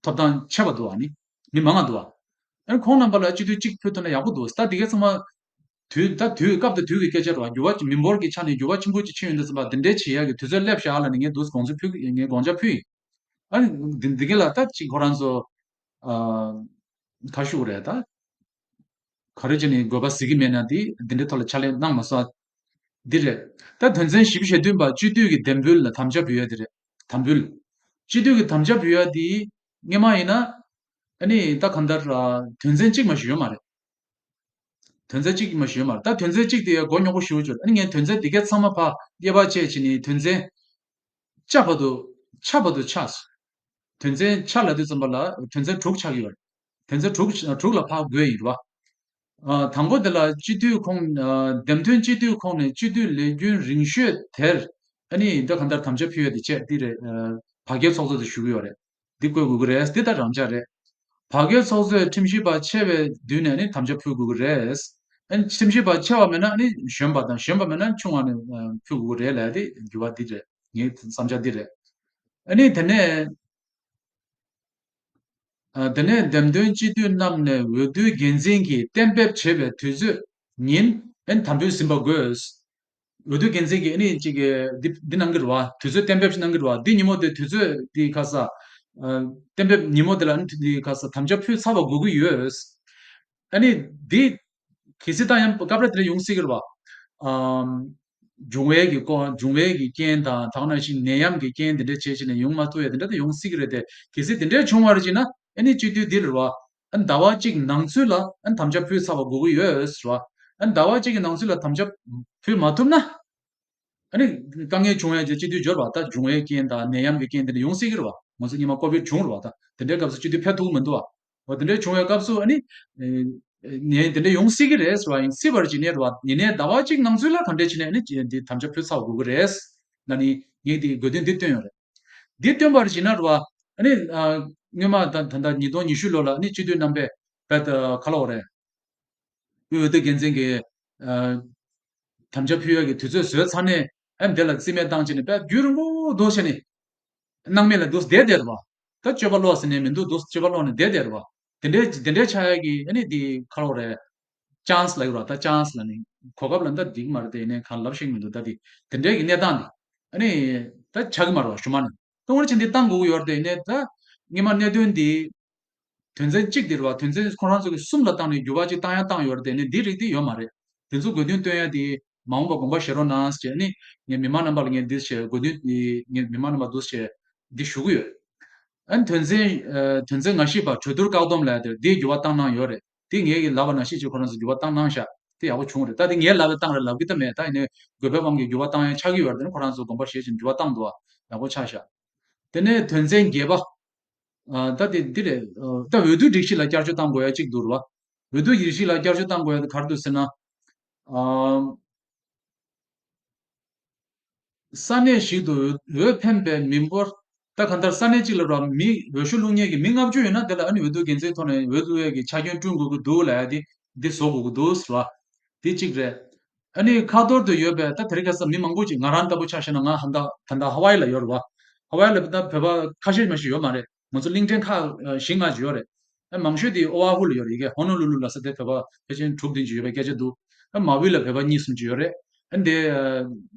ཐོབ་ཐང་ཆེ་བ་འདུག་ཨ་ནི། མི་མང་ང་འདུག་ཨ། ཨ་ཁོང་རྣམ་པ་ལ་སྤྱི་འཐུས་གཅིག་ཕུལ་ཐུབ་ན་ཡག་པོ་འདུག། ད་དེ་ག་ཚང་མ་དུས་ད་དུས་སྐབས་དང་དུས་ཀྱི་སྐད་ཆ་རེད་བ། འགྱུར་བ་མི་འབོར་གྱི་ཆ་ནས་འགྱུར་བ་ཆེན་པོ་ཅིག་ཕྱིན་ཡོང་དུས་ཙམ་པ་འདི་འདྲའི་བྱེད་ཡག་གི་དུས་ཚོད་སླེབས་ཤག་ལབ་ནས་ངས་འདུག་དགོངས་ཚུལ་ཕུལ་ངས་དགོངས་འཆར་ཕུལ་ཡིན། ཨ་ནི་འདི་འདི་ག་ལ་ད་ཅིག་ཁོ་རང་ཚོ་ཨ་ག་ཞུ་རེད་ད། ག་རེ་བྱས་ནས་དགོས་པ་གཟིགས་ཀྱི་མེད་ན་དེ་འདི་འདྲའི་ཐོག་ལ་ཕྱག་ལས་གནང་མ་སོང་། འདི་རེད། ད་དོན་ཚན་བཞི་བཅུ་ཞེ་བདུན་པ་སྤྱི་འཐུས་ཀྱི་འདེམས་འབུལ་ལ་དམ་བཅའ་ཕུལ་ཡ་དེ་རེད། དམ་འབུལ། སྤྱི་འཐུས་ཀྱི་དམ་བཅའ་ཕུལ་ཡ་དེ་སྔོན་མ་ཡིན་ན་ཨ་ནི་ད་གང་ལྟར་ཨ་དོན་ཚན་གཅིག་མ་ཞིག་ཡོད་མ་རེད། དོན་ཚན་གཅིག་མ་ཞིག་ཡོད་མ་རེད། ད་དོན་ཚན་གཅིག་དེ་མགོ་རྙོག་པོ་ཞེ་པོ་ཅིག་ཡོད་རེད། ཨ་ནི་ངས་དོན་ཚན་དེ་གའི་ཚང་མ་ཕར་དབྱེ་བ་ཕྱེ་བྱས་ནས་དོན་ཚན་ཆ་བར་དུ་ཆ་བར་དུ་ཆགས་སོང་། དོན་ཚན་ཆ་ལབ་དུས་ཙམ་པ་ལ་དོན་ཚན་དྲུག་ཆགས་ཀྱི་ཡོད་རེད། དོན་ཚན་དྲུག་དྲུག་ལ་ཕར་བགོས་ཡིན་རེད་བ། ཨ་དང་པོ་དེ་ལ་སྤྱི་འཐུས་ཁོངས་ཨ་འདེམས་ཐོན་སྤྱི་འཐུས་ཁོངས་ནས་སྤྱི་འཐུས་ལས་རྒྱུན་རིང་ཤོས་དེར་ཨ་ནི་འདི་གང་ལྟར་དམ་བཅའ་ཕུལ་ཡ་དེ་བྱས་འདི་རེད། ཨ་བར་བརྒལ་ཚོགས་གཙོ་དེ་ཞུ་གི་ཡོད་རེད། འདི་བཀོད་དགོས་ཀྱི་རེད། འདི་ད་རང་འཇགས་རེད། བར་བརྒལ་ཚོགས་གཙོས་ཁྲིམས་ཞིབ་པ་ཆེ་བའི་མདུན་ནས་ནི་དམ་བཅའ་ཕུལ་དགོས་ཀྱི་རེད། ཨ་ནི་ཁྲིམས་ཞིབ་པ་ཆེ་བ་མེད་ན་ནི་གཞོན་པ་དང་གཞོན་པ་མེད་ན་ཆུང་བ་ནི་ཨ་ཕུལ་དགོས་ཀྱི་རེད་ལབ་ཡ་དེ་འགྱུར་བ་འདི་རེད། ངའི་བསམ་འཆར་འདི་རེད། ཨ་ནི་དེ་ནས། ཨ་དེ་ནས་འདེམས་ཐོན་སྤྱི་འཐུས་རྣམས་ནས་འོས་བསྡུའི་འགན་འཛིན་གྱིས་གཏན་འབེབས་བྱས་པའི་དུས་ཚོད་ཉིན་ཨན་དམ་འབུལ་ཟིན་པ་དགོས། འོས་བསྡུའི་འགན་འཛིན་གྱིས་ཨ་ནི་གཅིག་གི་འདི་འདི་གནང་གི་རེད་བ། དུས་ཚོད་གཏན་འབེབས་ཤིག་གནང་གི་རེད་བ། འདི་ཉིན་མོ་དེ་དུས་ཚོད་འདི་ག་ས་ཨ་གཏན་འབེབས་ཉིན་མོ་དེ་ལ་ཨ་ནི་འདི་ག་ས་དམ་བཅའ་ཕུལ་ཚར་བ་དགོས་ཀྱི་ཡོད། ཨ་ནི་འདི་གལ་སྲིད་ད་ཡང་སྐབས་རེ་དེ་འདྲ་ཡོང་སྲིད་ཀྱི་རེད་བ། ཨམ། འབྱུང་བའི་གི་སྐོར་འབྱུང་བའི་གི་རྐྱེན་དང་དེ་ནང་བཞིན་ནད་ཡམས་ཀྱི་རྐྱེན་དེ་འདྲ་བྱས་བྱས་ནས་ཡོང་མ་ཐུབ་ཡ་དེ་འདྲ་དེ་ཡོང་སྲིད་ཀྱི་རེད་དེ། གལ་སྲིད་དེ་འདྲ་བྱུང་བ་རེད་ཅེ་ན་ཨ་ནི་སྤྱི་འཐུས་འདི་རེད་བ། ཨ་ནི་ཟླ་བ་གཅིག་ནང་ཚུད་ལ་ཨ་ནི་དམ་བཅའ་ཕུལ་ཚར་བ་དགོས་ཀྱི་ཡོད་རེད་བ། ཨ་ནི་ཟླ་བ་གཅིག་གི་ནང་ཚུད་ལ་དམ་བཅའ་ཕུལ་མ་ཐུབ་ན། ཨ་ནི་དཀའ་ངལ་བྱུང་ཡ་ཅེ་སྤྱི་འཐུས་འབྱོར་བ་ད་འབྱུང་བའི་རྐྱེན་དང་ནད་ཡམས་ཀྱི་རྐྱེན་དེ་འདྲ་ཡོང་སྲིད་ཀྱི་རེད་བ། ང་ཚོ་སྔོན་མ་ཀོ་བིད་བྱུང་རེད་བ། ད་དེ་འདྲའི་སྐབས་སུ་སྤྱི་འཐུས་ཕེབས་ཐུབ་ཀྱི་མི་འདུག་བ། འོ་དེ་འདྲའི་བྱུང་བའི་སྐབས་སུ་ཨ་ནི་ནད་དེ་འདྲ་ཡོང་སྲིད་ཀྱི་རེད་ཟེར་བ་ཡིན་སྲིད་པར་ཇི་ནས་རེད་བ། ཡིན་ནའི་ཟླ་བ་གཅིག་ནང་ཚུད་ལ་ག་འདྲས་བྱས་ནས་ཨ་ནི་འདི་དམ་བཅའ་ཕུལ་ཚར་དགོས་ཀྱི་རེད། ན་ནི་ངས་འདི་དགོས་འདུན་འདི་བཏོན་ཡོད་རེད། འདི་བཏོན་པར་ཇི་ན་རེད་བ། ཨ་ནི་སྔོན་མ་ད་ད་ལྟ་ཉིས་སྟོང་ཉི་ཤུ་ལོ་ལ་ཨ་ནི་སྤྱི་འཐུས་རྣམ་པས་བད་ཁ་ལོ་རེད། དབུས་འོས་བསྡུ་འགན་འཛིན་གྱིས་ཨ་དམ་བཅའ་ཕུལ་ཡག་གི་དུས་ཚོད་བཟོས་ཚར་ནས་ཨ་འདི་ལ་རྩིས་མེད་བཏང་བྱས་ནས་དཔེ་རྒྱུན་རིང་པོ་འདུག་བྱས་ནས་སྣང་མེད་ལ་འདུག་བསྡད་བསྡད་རེད་བ། ད་སྤྱོད་པ་ལོག་ཟེར་ནས་མི་འདུག་འདུག་སྤྱོད་པ་ལོག་ནས་བསྡད་བསྡད་རེད་བ། དེ་འདྲའི་དེ་འདྲའི་ཆགས་ཡག་གི་ཨ་ནི་འདི་ཁ་ལོ་རེད། ཅཱནས་ལབ་ཡོད་ར། ད་ཅཱནས་ལབ་ནི་གོ་སྐབས་ལ་འདི་འགྲིག་མ་རེད་དེ། ཡིན་ནའི་གང་ལབ་ཤེས་མི་འདུག་ད་འདི་དེ་འདྲའི་གི་གནས་སྟངས་འདི་ཨ་ནི་ད་ཆགས་ཀྱི་མ་རེད་བ་ཞུ་མ་ནི། ད་འོ་ན་ཅི་འདི་བཏང་དགོས་ཀྱི་ཡོད་རེད་དེ། ཡིན་ནའི་ད་སྔོན་མ་གནད་དོན་འདི་དོན་ཚན་གཅིག་འདི་རེད་བ། དོན་ཚན་ཁོ་རང་ཚོ་གི་གསུམ་ལ་བཏང་ནས་འགྱུར་བ་ཅིག་བཏང་ཡ་བཏང་ཡོད་རེད་དེ། ནི་འདི་རིགས་འདི་ཡོད་མ་རེད། དེ་ཚོ་དགོས་འདུན་བཏོན་ཡ་དེ་མ་འོངས་པ་དགོངས་པ་བཞེས་རོགས་གནང་ཟེར་ནི་ངས་མི་མང་རྣམ་པ་ལ་ངས་འདི་བྱས་དགོས་འདུན་ངས་མི་མང་རྣམ་པ་འདུག་བྱས་འདི་ཞུ་གི་ཡོད། ཨ་ནི་དོན་ཚན་ཨ་དོན་ཚན་ང་བཞི་པ་གྲོས་བསྡུར་བཀག་སྡོམ་ལབ་ཡ་དེར་འདིའི་འགྱུར་བ་བཏང་གནང་ཡོད་རེད། དེ་ངས་ཀྱི་ལབ་པ་ནང་བཞིན་ཅིག་ཁོ་རང་ཚོ་འགྱུར་བ་བཏང་གནང་ཤག་དེ་ཡག་པོ་བྱུང་རེད། ད་དེ་ངས་ལབ་པའི་སྟངས་རེད་ལབ་ཀྱི་ད་མེད། ད་ཡིན་ནའི་དགོས་པའི་དབང་གིས་འགྱུར་བ་བཏང་ཡ་ཆགས་ཀྱི་ཡོད་རེད། དེ་ནི་ཁོ་རང་ཚོ་དགོངས་པ་བཞེས་བྱས་འགྱུར་བ་བཏང་འདུག་བ། ཡག་པོ་ཆགས་ཤག་དེ་ནས་དོན་ཚན་བརྒྱད་པ། ཨ་ད་དེ་འདི་རེད། ཨ་ད་འོས་བསྡུ་སྒྲིག་གཞི་ལ་བསྐྱར་བཅོས་བཏང་དགོས་ཡ་གཅིག་འདུག་རེད་བ། འོས་བསྡུ་སྒྲིག་གཞི་ལ་བསྐྱར་བཅོས་བཏང་དགོས་ཡ་དེ་ག་རེ་འདུག་ཟེར་ན། ཨ་ས་གནས་ཤིག་ཏུ་འོས་འོས་འཕེན་པའི་མི་འབོར། ད་གང་ལྟར་ས་གནས་གཅིག་ལ་ར་མི་འོས་ཤོག་བླུག་མཁན་གྱི་མི་ལྔ་བཅུ་ཡོད་ན་དེ་ལ་ཨ་ནི་འོས་བསྡུ་འགན་འཛིན་ཐོག་ནས་འོས་བླུག་ཡས་ཀྱི་ཆ་རྐྱེན་བསྐྲུན་དགོས་ཀྱི་འདུག་ལབ་ཡ་དེ་འདི་བཟོ་དགོས་ཀྱི་འདུག་ཟེར་བ། དེ་གཅིག་རེད། ཨ་ནི་ཁ་ཐོར་དུ་ཡོད་པའི་ད་དེ་རིང་ཁ་སང་མི་མང་པོ་ཅིག་ང་རང་ལྟ་བུ་ཆ་བཞག་ན་ང་ཧ་ད་ད་ལྟ་ཧ་ཝའི་ལ་ཡོད་རེད་བ། ཧ་ཝའི་ལ་ད་བོད་པ་ཁ་ཤས་མ་ཞིག་ཡོད་མ་རེད། ང་ཚོ་གླིང་ཕྲན་ཁག་བཞི་ལྔ་ཅིག་ཡོད་རེད། ཨ་མང་ཤོས་དེ་ཨོ་ཨ་ཧུ་ལ་ཡོད་རེད། ཡ་གི་ཧོ་ནོ་ལུ་ལུ་ལ་ས་དེ་བོད་པ་ཕལ་ཆེར་དྲུག་བདུན་ཅིག་ཡོད་པའི་སྐད་ཆ་འདུག་ཨ་མ་ཝི་ལ་བོད་པ་གཉིས་གསུམ་ཅིག་ཡོད་རེད། ཨ་འདི་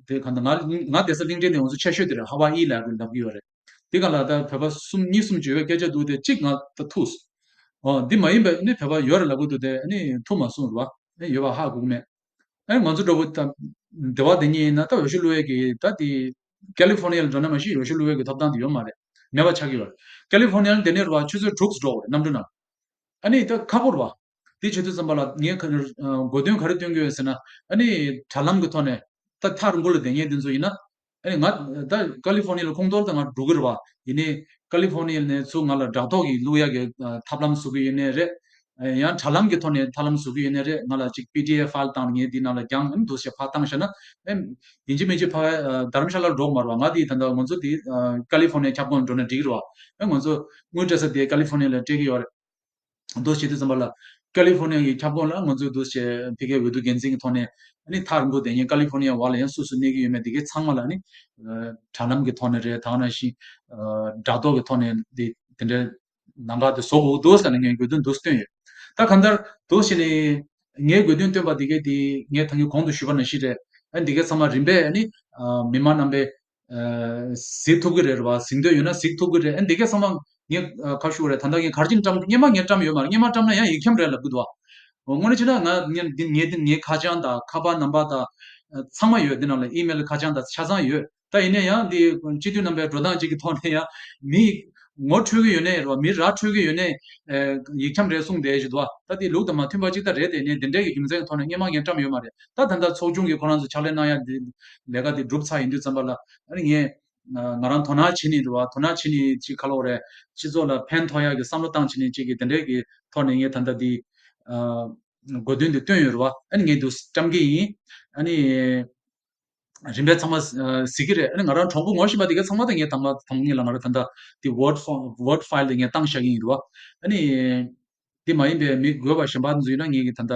དེ་གང་ལྟར་ང་ང་བསྡད་ས་གླིང་ཕྲན་དེ་ང་ཚོ་ཆེ་ཤོས་དེ་རེད། ཧ་ཝ་ཨི་ལབ་གི་ལབ་གི་ཡོད་རེད། དེ་ག་ལ་ད་བོད་པ་གསུམ་གཉིས་གསུམ་ཅིག་ཡོད་པའི་སྐད་ཆ་འདུག་དེ་གཅིག་ང་ད་ཐུག་སོང་། ཨོ་འདི་མ་ཡིན་པའི་ནི་བོད་པ་ཡོད་རེད་ལབ་གི་འདུག་དེ་ནི་ཐུག་མ་སོང་རེད་བ། ཨ་ཡོད་པ་ཧ་གོ་གི་མེད། ཨ་ནི་ང་ཚོ་འདྲ་བོ་ད་སྡེ་བ་དེ་གཉིས་ཡིན་ན་ད་འོས་ཤོག་བླུག་ཡས་ཀྱི་ད་དེ་ཀ་ལི་ཧྥོ་ནི་ཡ་ལ་འགྲོ་ན་མ་གཞི་འོས་ཤོག་བླུག་ཡས་ཀྱི་ཐོབ་ཐང་དེ་ཡོད་མ་རེད། མེད་པ་ཆགས་ཀྱི་ཡོད་རེད། ཀ་ལི་ཧྥོ་ནི་ཡ་ལ་དེ་ནས་རུ་བ་ཆུ་ཚོད་དྲུག་འགྲོ་དགོས་རེད་གནམ་གྲུ་ནང་། ཨ་ནི་ད་ཁག་པོ་རེད་བ། དེ་བྱེད་དུས་ཙམ་པ་ལ་ངས་ག་ཨ་དགོས་འདུན་ག་རེ་སྟོན་གྱི་ཡོད་ཟེར་ན། ཨ་ནི་དྲ་ལམ་གྱི་ཐོག་ནས་ད་ཐག་རིང་པོ་ལ་བསྡད་མཁན་དེ་ཚོ་ཡིན་ན། ཨ་ནི་ང་ད་ཀ་ལི་ཧྥོ་ནི་ཡ་ལ་ཁོང་ཚོར་ད་ང་འགྲོ་གི་རེད་བ། ཡིན་ནའི་ཀ་ལི་ཧྥོ་ནི་ཡ་ནས་ཚུར་ང་ལ་སྦྲག་ཐོག་གི་བླུག་ཡག་གི་ཨ་ཐབས་ལམ་བཟོ་གི་ཡོད་ནའི་རེད། ཨ་ཡང་དྲ་ལམ་གྱི་ཐོག་ནས་ཐབས་ལམ་བཟོ་གི་ཡོད་ནའི་རེད། ང་ལ་ཅིག་པི་ཌི་ཨེཕ་ཕའིལ་བཏང་ངས་འདི་ནང་ལ་རྒྱང་ཨ་ནི་འདུག་སེ་ཕར་བཏང་བཞག་ན། ཨ་ཡིན་གཅིག་མིན་གཅིག་ཕར་ཨ་དྷ་རམ་ཤ་ལར་འགྲོ་གི་མ་རེད་བ། ང་དེ་ད་ལྟ་ང་ཚོ་དེ་ཨ་ཀ་ལི་ཧྥོ་ནི་ཡ་ཁྱབ་ཁོངས་འགྲོ་ན་འགྲིག་གི་རེད་བ། ཨ་ང་ཚོ་དངུལ་སྤྲད་ས་དེ་ཀ་ལི་ཧྥོ་ནི་ཡ་ལ་སྤྲད་ཀྱི་ཡོད་རེད། འདུག་བྱེད་དུས་ཙམ་པ་ལ་ཀ་ལི་ཧྥོ་ནི་ཡ་གི་ཁྱབ་ཁོངས་ལ་ང་ཚོས་འདུག་བྱེད་ཕ་གིའི་འོས་བསྡུ་འགན་འཛིན་གྱི་ཐོག་ནས་ཨ་ནི་ཐག་རིང་པོ་བསྡད་མཁན་ཀ་ལི་ཧྥོ་ནི་ཡ་བར་ལ་ཡང་སུ་སུ་གནས་ཀྱི་ཡོད་མེད་དེ་གའི་ཚང་མ་ལ་ཨ་ནི་ཨ་དྲ་ལམ་གྱི་ཐོག་ནས་རེད། ད་ག་ནང་བཞིན་ཨ་སྦྲག་ཐོག་གི་ཐོག་ནས་དེ་དེ་འདྲའི་ལམ་ཁ་དེ་བཟོ་དགོས་འདུག་ཟེར་ནས་ངས་དགོས་འདུན་འདུག་བཏོན་ཡོད། ད་གང་ལྟར་འདུག་བྱས་ནས་ངས་དགོས་འདུན་བཏོན་པ་དེ་གའི་དེ་ངས་ད་གིན་གོང་དུ་ཞུས་པ་ནང་བཞིན་རེད། ཨ་ནི་དེ་གའི་ཚང་མ་རིམ་པས་ཨ་ནི་ཨ་མི་མང་རྣམ་པས། ཨ་གཟིགས་ཐུབ་ཀྱི་རེད་བ། གཟིགས་འདོད་ཡོད་ན་གཟིགས་ཐུབ་ཀྱི་རེད། ཨ་འདི་གས་ཚང་མ་ངས་ཨ་ཁ་ཤུགས་རེད། ད་ལྟ་ངས་ག་རེ་བྱས་ནས་བཀྲམ། སྔོན་མ་ངས་བཀྲམ་ཡོད་མ་རེད། སྔོན་མ་བཀྲམ་ན་ཡང་ཡིག་ཁྱམས་རེད་ལབ་ཀྱི་འདུག་བ། འོ་དངོས་གནས་བྱས་ན་ང་ངས་འདི་ངས་འདི་ངའི་ཁ་བྱང་དང་ཁ་པར་ནམ་བར་དང་ཨ་ཚང་མ་ཡོད། འདི་ནང་ལ་ཨི་མེལ་ཁ་བྱང་དང་ཆ་ཚང་ཡོད། ད་ཡིན་ན་ཡང་འདི་སྤྱི་འཐུས་རྣམ་པའི་འགྲོ་སྟངས་གཅིག་གི་ཐོག་ནས་ཡང་མི་ངོ་འཕྲོད་ཀྱི་ཡོད་ནའི་རེད་བ། མི་ར་འཕྲོད་ཀྱི་ཡོད་ནའི་ཨ་ཡིག་ཁྱམས་རེད་གསུངས་བསྡད་བཞིན་འདུག་བ། ད་འདི་ལུགས་དང་མ་མཐུན་པ་གཅིག་ད་རེད། དེ་ནས་འདི་འདྲའི་གི་རྒྱུ་མཚན་གྱི་ཐོག་ནས་སྔོན་མ་ངས་བཀྲམ་ཡོད་མ་རེད། ད་ད་ལྟ་ཚོགས་ཆུང་གིས་ཁོ་རང་ཚོ་ཕྱག་ལས་གནང་ཡ་འདི་ལས་ཀ་འདི་གྲུབ་ཚར་ཡིན་དུས་ཙམ་པ་ལ་ཨ་ནི་ངས་ང་རང་དོ་སྣང་བྱེད་ནི་རེད་བ། དོ་སྣང་བྱེད་ནི་ཅིག་ག་ལབ་དགོས་རེད། སྤྱི་ཚོགས་ལ་ཕན་ཐོགས་ཡག་གི་བསམ་བློ་བཏང་བྱེད་ནི་ཅིག་གི་དེ་འདྲའི་གི་ཐོག་ནས་ངས་ད་ལྟ་འདི་དགོས་འདུན་འདི་བཏོན་ཡོད་རེད་བ། ཨ་ནི་ངས་འདུག་བཀྲམ་གི་ཡིན། ཨ་ནི་རིམ་པས་ཚང་མ་གཟིགས་ཀྱི་རེད། ཨ་ནི་ང་རང་གྲོགས་པོ་ངོ་ཤེས་པ་དེ་ག་ཚང་མ་ད་ངས་དང་པོ་དང་ཉིད་ལ་ང་རང་ད་ལྟ་དེ་ཝར་ཌི་ཕའིལ་དེ་ངས་བཏང་བཞག་གི་ཡིན་རེད་བ། ཨ་ནི། དེ་མ་ཡིན་པའི་མི་དགོས་པ་གཞན་པ་འཛུལ་ན་ངེད་ཀྱིས་ད་ལྟ་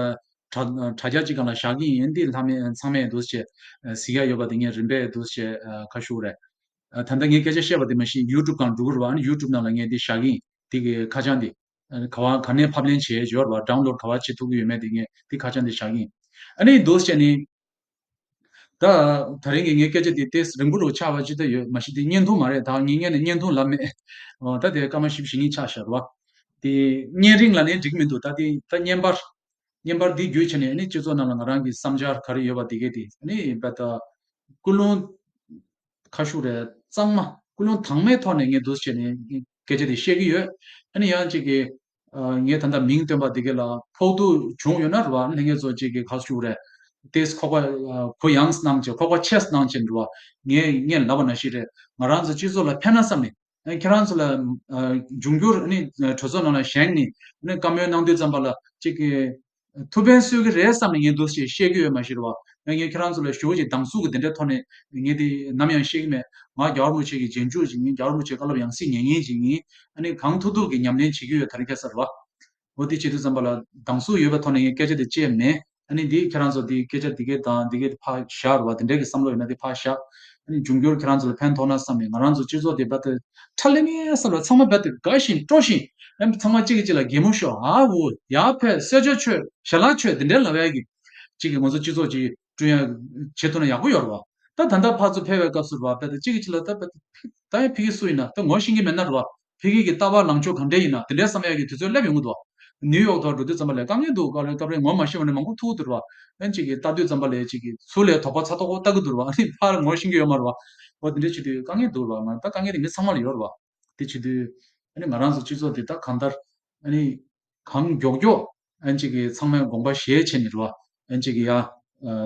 དྲ་དྲ་རྒྱ་གཅིག་སྒང་ལ་བཞག་གི་ཡིན། འདི་ལྷ་མེད་ཚང་མས་འདུག་སེ་བྱས་གཟིགས་ཡ་ཡོད་པ་དེ་ངས་རིམ་པས་འདུག་སེ་བྱས་ཁ་ཞུ་རེད། ད་ལྟ་ངས་སྐད་ཆ་བཤད་པ་དེ་མ་གཞི་ཡུ་ཊུབ་སྒང་འགྲོ་གི་རེད་བ། ཨ་ནི་ཡུ་ཊུབ་ནང་ལ་ངས་འདི་བཞག་གི་ཡིན། འདི་གི་ཁ་བྱང་འདི་ག་བ་ག་ནས་ཕབ་ལེན་བྱས་ཡོད་རེད་བ། ཌའུན་ལོཌ་ག་བ་བྱེད་ཐུབ་ཀྱི་ཡོད་མེད་དེ་ངས་འདི་ཁ་བྱང་འདི་བཞག་གི་ཡིན། ཨ་ནི་འདུག་སེ་བྱས་ནི། ད་ད་རིང་གི་ངའི་སྐད་ཆ་དེ་ཏོག་ཙམ་རིང་པོ་རུ་ཆགས་པ་ཅིག་ད་ཡོད། མ་གཞི་དེ་བརྙན་ཐུང་མ་རེད། ད་ངའི་སྔོན་ནས་བརྙན་ཐུང་ལབ་མེད། ཨོ་ད་དེ་སྐར་མ་བཞི་བཅུ་ཞེ་གཉིས་ཆགས་བཞག་རེད་བ། དེ་བརྙན་རིང་ལབ་ནའི་འགྲིག་མི་འདུག་ད་དེ་ད་བརྙན་པར་བརྙན་པར་འདི་བརྒྱུད་བྱས་ནས་ཨ་ནི་སྤྱི་ཚོགས་ནང་ལ་ང་རང་གི་བསམ་འཆར་ག་རེ་ཡོད་པ་དེ་གས་དེ་ཨ་ནི་བ་ད་ཀུན་སློང་ཁ་ཤུགས་རེད། གཙང་མ་ཀུན་སློང་དྭངས་མའི་ཐོག་ནས་ངས་འདུག་སེ་བྱས་ནས་སྐད་ཆ་དེ་བཤད་ཀྱི་ཡོད། ཨ་ནི་ཡང་གཅིག་གི་ཨ་ངས་ད་ལྟ་མིང་བཏོན་པ་འདི་ག་ལ་ཕོག་ཐུག་བྱུང་ཡོད་ན་རེད་བ། ལྷན་རྒྱས་ཚོ་གཅིག་གི་ཁ་ཤུགས་རེད། ཏེས་ཁོག་པ་ཨ་གུ་ཡངས་གནང་བྱས། ཁོག་པ་ཆེ་གནང་བྱས་རེད་བ། ངས་ངས་ལབ་པ་ནང་བཞིན་རེད། ང་རང་ཚོ་སྤྱི་ཚོགས་ལ་ཕན་ན་བསམ་ནས། ཨ་ཁྱེད་རང་ཚོ་ལ་ཨ་འབྱུང་འགྱུར་ཨ་ནི་གྲོས་ཚོགས་ནང་ལ་བཞེངས་ནས་ཨ་ནི་བཀའ་མོལ་གནང་དུས་ཙམ་པ་ལ་གཅིག་གི་ཐུགས་ཕན་གསོས་ཀྱི་རེད་བསམ་ནས་ངས་འདུག་སེ་བཤད་ཀྱི་ཡོད་མ་གཞི་རེད་བ། ཡང་ངས་ཁྱེད་རང་ཚོ་ལ་ཞུ་བ་ཅིག་སྡང་ཟུག་གི་དེ་འདྲའི་ཐོག་ནས་ངས་དེ་ནམ་ཡང་བཤད་ཀྱི་མེད། ང་རྒྱལ་བ་རིན་པོ་ཆེ་གི་རྗེས་འཇུག་ཅིག་ཡིན། རྒྱལ་བ་རིན་པོ་ཆེ་བཀའ་སློབ་ཡང་སྲིད་ཉན་མཁན་ཅིག་ཡིན། ཨ་ནི་གང་ཐུབ་ཐུབ་ཀྱིས་ཉམས་ལེན་བྱེད་ཀྱི་ཡོད། ད་རེས་ཁ་སང་རེད་བ། འོ་དེ་བྱེད་དུས་ཙམ་པ་ལ་སྡང་ཟུག་ཡོད་པའི་ཐོག་ནས་ངས་སྐད་ཆ་དེ་བཤད་མེད། ཨ་ནི་འདི་ཁྱེད་རང་ཚོ་འདི་སྐད་ཆ་འདི་གས་དང་འདི་གས་ཕར་བཞག་རེད་བ། དེ་འདྲའི་གི་བསམ་བློ་ཡོད་ན་དེ་ཕར་བཞག་ཨ་ནི་འབྱུང་འགྱུར་ཁྱེད་རང་ཚོ་ལ་ཕན་ཐོགས་ན་བསམ་ནས། ང་རང་ཚོ་སྤྱི་ཚོགས་དེ་རྦད་དེ་ཁྲ་ལེ་མེ་ས་ལ་ཚང་མ་རྦད་དེ་དགའ་ཞིང་སྤྲོ་ཞིང་། ཨ་ནི་ཚང་མ་གཅིག་གིས་གཅིག་ལ་གད་མོ་ཤོར། ཨ་འུ་ཡར་ཕེབས། གསོལ་ཇ་མཆོད། ཞལ་ལག་མཆོད། དེ་འདྲའི་ལབ་ཡ་གི་གཅིག་གིས་ང་ཚོ་སྤྱི་ཚོགས་ཀྱི་བསྐྲུན་ཡ་བྱེད་ཐུབ་ན་ཡག་པོ་ཡོད་རེད་བ། ད་ད་ལྟ་ཕར་ཚུར་ཕེབས་པའི་སྐབས་སུ་རེད་བ། ད་ད་གཅིག་གིས་གཅིག་ལ་ད་ད་ད་ཡང་ཕ་གི་སུ་ཡིན་ན་ད་ངོ་ཤེས་ཀྱི་མེད་ན་རེད་བ། ཕ་གི་གི་ལྟ་བ་ལངས་ཕྱོགས་ག་འདྲ་ཡིན་ན་དེ་འདྲའི་བསམ་ཡ་གི་དུས་ཚོད་སླེབས་ཡོང་གི་འདུག་བ། ནིའུ་ཡོག་ཐོག་འགྲོ་དུས་ཙམ་པ་ལས་དཀའ་ངལ་འདུག་སྐབས་རེ་སྐབས་རེ་ངོ་མ་ཤེས་པ་ནི་མང་པོ་ཐུག་འདུག་རེད་བ། ཨ་ནི་གཅིག་གིས་ལྟ་དུས་ཙམ་པ་ལས་གཅིག་གིས་ཚུར་ལས་དོགས་པ་ཚ་དོག་པོ་ལྟ་གི་འདུག་རེད་བ། ཨ་ནི་ཕར་ངོ་ཤེས་ཀྱི་ཡོད་མ་རེད་བ། འོ་དེ་འདྲ་བྱེད་དུས་དཀའ་ངལ་འདུག་རེད་བ། ང་ད་དཀའ་ངལ་དེ་མི་ཚང་མ་ལ་ཡོད་རེད་བ། དེ་བྱེད་དུས་ཨ་ནི་ང་རང་ཚོ་སྤྱི་ཚོགས་དེ་ད་གང་ལྟར་ཨ་ནི་གང་མགྱོགས་མགྱོགས་ཨ་ནི་གཅིག་གིས་ཚང་མས་དགོངས་པ་བཞེས་བྱས་ནས་རེད་བ། ཨ་ནི་གཅིག་གིས་ཡ་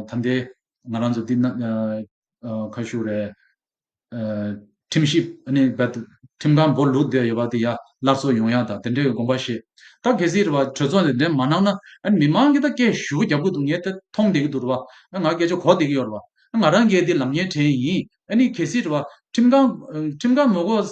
ད་ལྟའི་ང་རང་ཚོ་འདི་ན་ཁ་ཤུ་རེད། ཁྲིམས་ཞིབ་ཨ་ནི་རྦད་ཁྲིམས་ཁང་སྦོ་ལུག་བསྡད་ཡོད་པ་དེ་ཡ་སླར་གསོ་ཡོང་ཡ་དང་དེ་འདྲའི་དགོངས་པ་བཞེས། ད་གལ་སྲིད་རེད་བ་གྲོས་ཚོགས་ནས་དེ་མ་གནང་ན་ཨ་ནི་མི་མང་གིས་ད་སྐད་ཞུ་རྒྱབ་གི་འདུག་ངས་དེ་མཐོང་བསྡད་ཀྱི་འདུག་རེད་བ། ང་སྐད་ཆ་གོ་བསྡད་ཀྱི་ཡོད་རེད་བ། ང་རང་གིས་དེ་ལམ་ངན་དྲན་ཡིན། ཨ་ནི་གལ་སྲིད་རེད་བ་ཁྲིམས་ཁང་ཁྲིམས་ཁང་མ་དགོས།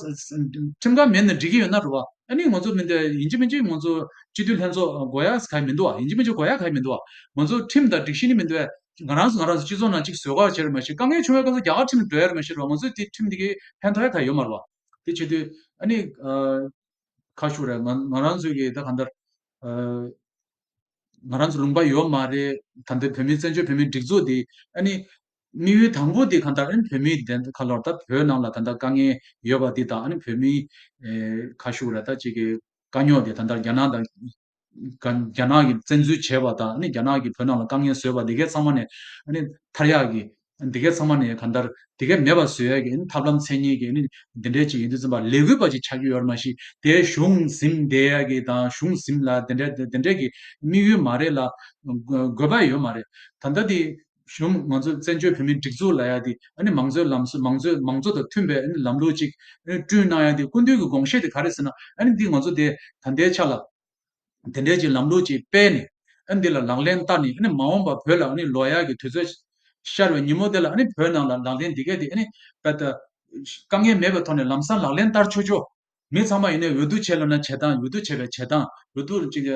ཁྲིམས་ཁང་མེད་ན་འགྲིག་གི་ཡོད་ན་རེད་བ། ཨ་ནི་ང་ཚོ་མི་འདི་ཡིན་གཅིག་མིན་གཅིག་ང་ཚོ་སྤྱི་འཐུས་ལྷན་ཚོགས་དགོས་ཡ་ག་ཡ་མི་འདུག་བ། ཡིན་གཅིག་མིན་གཅིག་དགོས་ཡ་ག་ཡ་མི་འདུག་བ། ང་ཚོ་ཁྲིམས་དང་སྒྲིག་གཞི་ནི་མི་འདུག་བས། ང་རང་ཚོ་ང་རང་ཚོ་སྤྱི་ཚོགས་ནང་གཅིག་བཟོ་ག་བྱེད་རེད་མ་གཞི། དཀའ་ངལ་བྱུང་བའི་སྐབས་སུ་རྒྱ་གར་ཁྲིམས་འགྲོ་ཡ་རེད་མ་གཞི་རེད་བ། ང་ཚོས་དེ་ཁྲིམས་དེ་གའི་ཕན་ཐོགས་ཡ་ག་ཡོད་མ་རེད་བ། དེ་བྱེད་དུས་ཨ་ནི་ཁ་ཤུ་རེད། ང་ང་རང་ཚོས་ཀྱི་ད་གང་ལྟར་ང་རང་ཚོ་ལུང་པ་ཡོད་མ་རེད། ད་ལྟ་བོད་མི་བཙན་བྱོལ་བོད་མིའི་སྒྲིག་འཛུགས་དེ་ཨ་ནི་དམིགས་ཡུལ་དང་པོ་དེ་གང་ལྟར་ཨ་ནི་བོད་མི་དེ་ཁ་ལོར་ད་བོད་ནང་ལ་ད་ལྟ་དཀའ་ངལ་ཡོད་པ་དེ་དང་ཨ་ནི་བོད་མི་ཁ་ཤུ་རེད། ད་ཅིག་གི་དཀའ་རྙོག་དེ་ད་ལྟ་རྒྱ་ནག་དང་ ག་རྒྱ་ནག་གིས་བཙན་འཛུལ་བྱས་པ་དང་ཨ་ནི་རྒྱ་ནག་གིས་བོད་ནང་ལ་དཀའ་ངལ་བཟོས་པ་འདི་གའི་ཚང་མ་ནས་ཨ་ནི་ཐར་ཡག་གི་འདི་གའི་ཚང་མ་ནས་གང་ལྟར་འདི་གའི་མེད་པ་བཟོ་ཡག་གི་ཨ་ནི་ཐབས་ལམ་མཚན་ཉིད་ཀྱི་ཨ་ནི་འདི་འདྲའི་ཅིག་ཡིན་དུས་ཙམ་པ་ལས་འགུལ་པ་ཅིག་ཆགས་ཀྱི་ཡོད་རེད་མ་གཞི་དེ་གཞུང་འཛིན་བསྡད་ཡག་གི་དང་གཞུང་འཛིན་ལ་འདི་འདྲའི་འདི་འདྲའི་གི་དམིགས་ཡུལ་མ་རེད་ལ་དགོས་པ་ཡོད་མ་རེད། ད་ལྟ་འདི་གཞུང་ང་ཚོ་བཙན་བྱོལ་བོད་མིའི་སྒྲིག་འཛུགས་ལབ་ཡག་འདི་ཨ་ནི་མང་གཙོའི་ལམ་སྲོལ་མང་གཙོའི་མང་གཙོ་དང་མཐུན་པའི་ཨ་ནི་ལམ་ལུགས་ཅིག་ཨ་ནི་བསྐྲུན་གནང་ཡག་འདི་སྐུ་མདུན་གྱི་དགོངས་བཞེད་དེ་ག་རེ་ཟེར་ན་ཨ་ནི་འདི་ང་ཚོ་དེ་ད་ལྟའི་ཆ་ལ། དེ་འདྲའི་ཅིག་ལམ་ལུགས་ཅིག་སྤེལ་ནས་ཨ་ནི་འདི་ལ་ལག་ལེན་བསྟར་ནས་ཨ་ནི་མ་འོངས་པ་བོད་ལ་ཨ་ནི་ལོག་ཡག་གི་དུས་ཚོད་ཤར་བའི་ཉིན་མོ་དེ་ལ་ཨ་ནི་བོད་ནང་ལ་ལག་ལེན་འདི་གས་དེ་ཨ་ནི་རྦད་དེ་དཀའ་ངལ་མེད་པའི་ཐོག་ནས་ལམ་སང་ལག་ལེན་བསྟར་ཆོག་ཆོག་མི་ཚང་མ་ཡིན་ནའི་འོས་བསྡུ་བྱེད་ལབ་ན་བྱེད་སྟངས། འོས་བསྡུ་བྱེད་པའི་བྱེད་སྟངས། འོས་བསྡུ་ཅིག་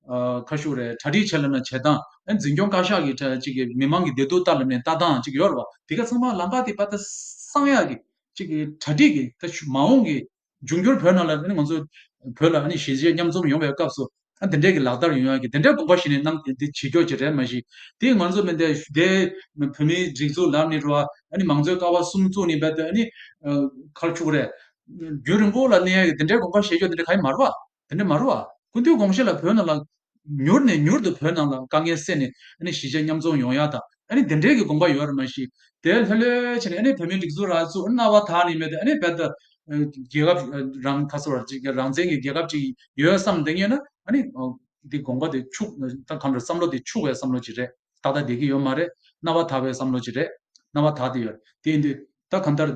ཁ་ཤུགས་རེད། གྲ་སྒྲིག་བྱེད་ལབ་ན་བྱེད་སྟངས། ཨ་ནི་འཛིན་སྐྱོང་བཀའ་ཤག་གི་གྲ་ཅིག་གི་མི་མང་གི་བདེ་སྡུག་ལྟ་ལབ་ནས་ལྟ་སྟངས་ཅིག་ཡོད་རེད་བ། དེ་ག་ཚང་མ་ལམ་ཁ་དེ་རྦད་དེ་སང་ཡག་གི་ཅིག་གི་གྲ་སྒྲིག་གི་ད་མ་འོངས་གི་འབྱུང་འགྱུར་བོད་ནང་ལ་ཨ་ནི་ང་ཚོ་བོད་ལ་ཨ་ནི་གཞིས་བྱེས་མཉམ་འཛོམས་ཡོང་བའི་སྐབས་སུ་ཨ་དེ་འདྲས་ཀྱི་ལག་བསྟར་ཡོང་ཡག་གི་དེ་འདྲས་དགོངས་པ་བཞེས་ནས་གནང་དེ་བྱེད་ཀྱོག་ཅིག་རེད་མ་གཞི། དེ་ང་ཚོ་མི་འདས་དེ་བོད་མིའི་སྒྲིག་འཛུགས་ལབ་ནི་རུ་ཨ་ནི་མང་གཙོའི་ཀ་བ་གསུམ་བཙུགས་ནི་རྦད་དེ་ཨ་ནི་ཁར་ཆུག་རེད། རྒྱུན་རིང་པོ་ལ་གནས་ཡག་གི་དེ་འདྲས་དགོངས་པ་བཞེས་ཀྱོག་དེ་འདྲས་ག་ཡི་མ་རུ་ཨ། དེ་འདྲས་མ་རུ་ཨ། སྐུ་མདུན་དགོངས་བཞེས་ལ་བོད་ནང་ལ་མྱུར་ནས་མྱུར་དུ་བོད་ནང་ལ་དཀའ་ངལ་སེལ་ནས་ཨ་ནི་གཞིས་བྱེས་མཉམ་འཛོམས་ཡོང་ཡག་དང་ཨ་ནི་དེ་འདྲའི་གི་དགོངས་པ་ཡོད་རེད་མ་གཞི། དེ་ལྷོད་ལྷོད་བྱས་ནས་ཨ་ནི་བོད་མིའི་སྒྲིག་འཛུགས་ར་ཚུགས་ཨ་ནི་རྣ་བ་དག་ནས་མེད་དེ་ཨ་ནི་རྦད་དེ་རྒྱལ་ཁབ་རང་ཁ་སོ་ར་ཅིག་རང་བཙན་གྱི་རྒྱལ་ཁབ་ཅིག་ཡོད་བསམ་བསྡད་མཁན་ན་ཨ་ནི་འདི་དགོངས་པ་དེ་འཆུག་ད་གང་འདྲ་བསམ་བློ་དེ་འཆུག་པའི་བསམ་བློ་ཅིག་རེད། ཏག་ཏག་བསྡད་ཀྱི་ཡོད་མ་རེད། རྣ་བ་དག་པའི་བསམ་བློ་ཅིག་རེད། རྣ་བ་དག་དེ་ཡོད་དེ་ཡིན་དུས་ད་གང་ལྟར་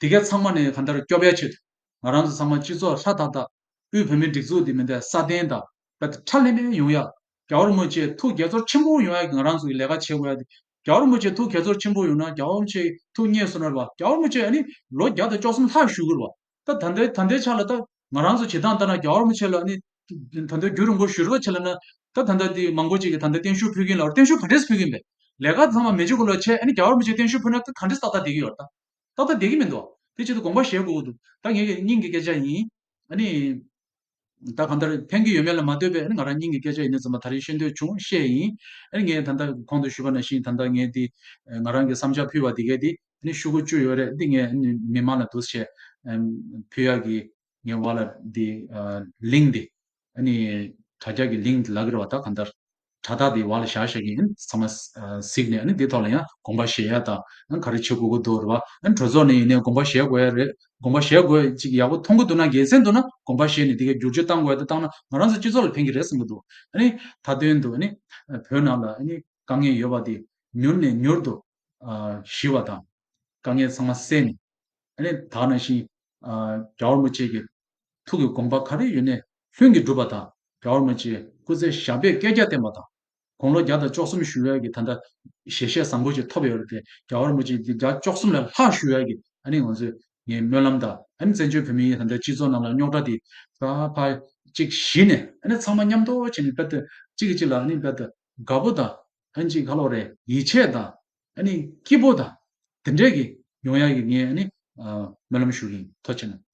དེ་གའི་ཚང་མ་ནས་གང་ལྟར་སྐྱོབ་ཡ་ཆེད་དུ་ང་རང་ཚོ་ཚང་མ་སྤྱི་ཚོགས་ཧྲ་ཏག་ཏག་དབུས་བོད་མིའི་སྒྲིག་འཛུགས་འདི་མི་འདས་སྲ་བརྟན་དང་རྦད་དེ་ཁྲ་ལམ་མེ་ཡོང་ཡ། རྒྱལ་བ་རིན་པོ་ཆེ་ཐུགས་དགྱེས་ཚོར་ཆེན་པོ་ཡོང་ཡ་གི་ང་རང་ཚོ་གི་ལས་ཀ་བྱེད་དགོས་ཡ་དེ། རྒྱལ་བ་རིན་པོ་ཆེ་ཐུགས་དགྱེས་ཚོར་ཆེན་པོ་ཡོང་ན་རྒྱལ་བ་རིན་པོ་ཆེ་ཐུགས་མཉེས་སོང་ན་རེད་བ། རྒྱལ་བ་རིན་པོ་ཆེ་ཨ་ནི་ལོ་བརྒྱ་དང་བཅུ་གསུམ་ལྷག་བཞུགས་ཀྱི་རེད་བ། ད་ད་ལྟའི་ད་ལྟའི་ཆ་ལ་ད་ང་རང་ཚོ་བྱེད་སྟངས་ལྟར་ན་རྒྱལ་བ་རིན་པོ་ཆེ་ལ་ཨ་ནི་ད་ལྟའི་རྒྱུན་རིང་པོ་བཞུགས་རོགས་བྱེད་ལབ་ན་ད་ད་ལྟ་དེ་མང་པོ་ཅིག་གིས་ད་ལྟ་བརྟན་བཞུགས་ཕུལ་གིན་ལ་བརྟན་བཞུགས་ག་འདྲས་ཕུལ་གིན་པས། ལས་ཀ་ཚང་མ་མེ་ལྕེ་གུ་ལ་ཆད་ཨ་ནི་རྒྱལ་བ་རིན་པོ་ཆེ་བརྟན་བཞུགས་ཕུལ་ན་ད་ག་འདྲས་ཏག་ཏག་བསྡད་ཀྱི་ཡོད་རེད་ད། ཏག་ཏག་བསྡད་ཀྱི་མི་འདུག་དེ་ཆེད་དུ་དགོངས་པ་བཞེས་དགོས་ཀྱི་འདུག་ད་ངེད་ཀྱི་སྙིང་གི་སྐད་ཆ་ཡིན། ཨ་ནི། ད་གང་ལྟར་ཕན་གྱི་ཡོད་མེད་ལ་མ་ལྟོས་པའི་ཨ་ནི་ང་རང་སྙིང་གི་སྐད་ཆ་ཡིན་ནས་ཙམ་པ་ད་རེས་ཤེས་འདོད་བྱུང་བཤད་ཡིན། ཨ་ནི་ངས་ད་ལྟ་གོང་དུ་ཞུས་པ་ནང་བཞིན་ད་ལྟ་ངས་འདི་ང་རང་གི་བསམ་འཆར་ཕུལ་བ་འདི་གས་འདི་ཨ་ནི་ཤོག་གུ་བཅུ་ཡོད་རེད། འདི་ངས་ཨ་ནི་མི་མང་ལ་འདུག་སེ་ཕུལ་ཡག་གི་ངའི་བ་ལ་འདི་ལིང་འདི་ཨ་ནི་དྲ་རྒྱ་གི་ལིང་འདི་ལབ་ཀྱི་རེད་བ། ད་གང་ལྟར། དྲ་ཐག་དེ་བར་ལ་བཞག་བཞག་གི་ཡིན། ཚང་མ་གཟིགས་ནས་ཨ་ནི་དེ་ཐོག་ལ་ཡང་དགོངས་པ་བཞེས་ཡ་དང་ཨ་ནི་ག་རེ་བྱེད་དགོས་ཀྱི་འདུག་རེད་བ། ཨ་ནི་གྲོས་ཚོགས་ནས་ཡིན་ནའི་དགོངས་པ་བཞེས་དགོས་ཡ་རེད། དགོངས་པ་བཞེས་དགོས་ཅིག་ཡག་པོ་མཐོང་གི་འདུག་ན་དགེ་མཚན་འདུག་ན་དགོངས་པ་བཞེས་ནས་དེ་གའི་བསྒྱུར་བཅོས་བཏང་དགོས་ཡ་དེ་བཏང་ན་ང་རང་ཚོ་སྤྱི་ཚོགས་ལ་ཕན་གྱི་རེད་བསམ་གྱི་འདུག་ཨ་ནི་མཐའ་དོན་དུ་ཨ་ནི་བོད་ནང་ལ་ཨ་ནི་དཀའ་ངལ་ཡོད་པ་དེ་མྱུར་ནས་མྱུར་དུ་ཞི་བ་དང་དཀའ་ངལ་ཚང་མ་སེལ་ནས་ཨ་ནི་ད་ནང་བཞིན་རྒྱལ་བ་རིན་པོ་ཆེ་གི་ཐུགས་ཀྱི་དགོངས་པ་ག་རེ་ཡོད་ནས་ལྷུན་གྱིས་གྲུབ་པ་དང་རྒྱལ་བ་རིན་པོ་ཆེའི་སྐུ་ཚེ་ཞབས་པད་བསྐལ་བརྒྱར་བརྟན་པ་དང་། དགུང་ལོ་བརྒྱ་དང་བཅུ་གསུམ་བཞུགས་ཡག་གི་ད་ལྟ་ཞལ་བཞེས་བཟང་པོ་ཅིག་ཐོབ་ཡོད་རེད་དེ། རྒྱལ་བ་རིན་པོ་ཆེ་འདི་བརྒྱ་བཅུ་གསུམ་ལས་ལྷག་བཞུགས་ཡག་གི་ཨ་ནི་ང་ཚོས་ངའི་སྨོན་ལམ་དང་ཨ་ནི་བཙན་བྱོལ་བོད་མིའི་ད་ལྟ་སྤྱི་ཚོགས་ནང་ལ་རྙོག་དྲ་དེ་ཕར་ཕར་ཅིག་ཞི་ནས་ཨ་ནི་ཚང་མ་མཉམ་དུ་བྱས་ནས་རྦད་དེ་གཅིག་གིས་གཅིག་ལ་ཨ་ནི་རྦད་དེ་དགའ་པོ་དང་ཨ་ནི་ཅིག་ག་ལབ་དགོས་རེད། ཡིད་ཆེས་དང་ཨ་ནི་སྐྱིད་པོ་དང་དེ་འདྲས་ཀྱི་ཡོང་ཡག་གི་ངས་ཨ་ནི་སྨོན་ལམ་ཞུ་གི་ཡིན། ཐུགས་རྗེ་ཆེ་གནང་།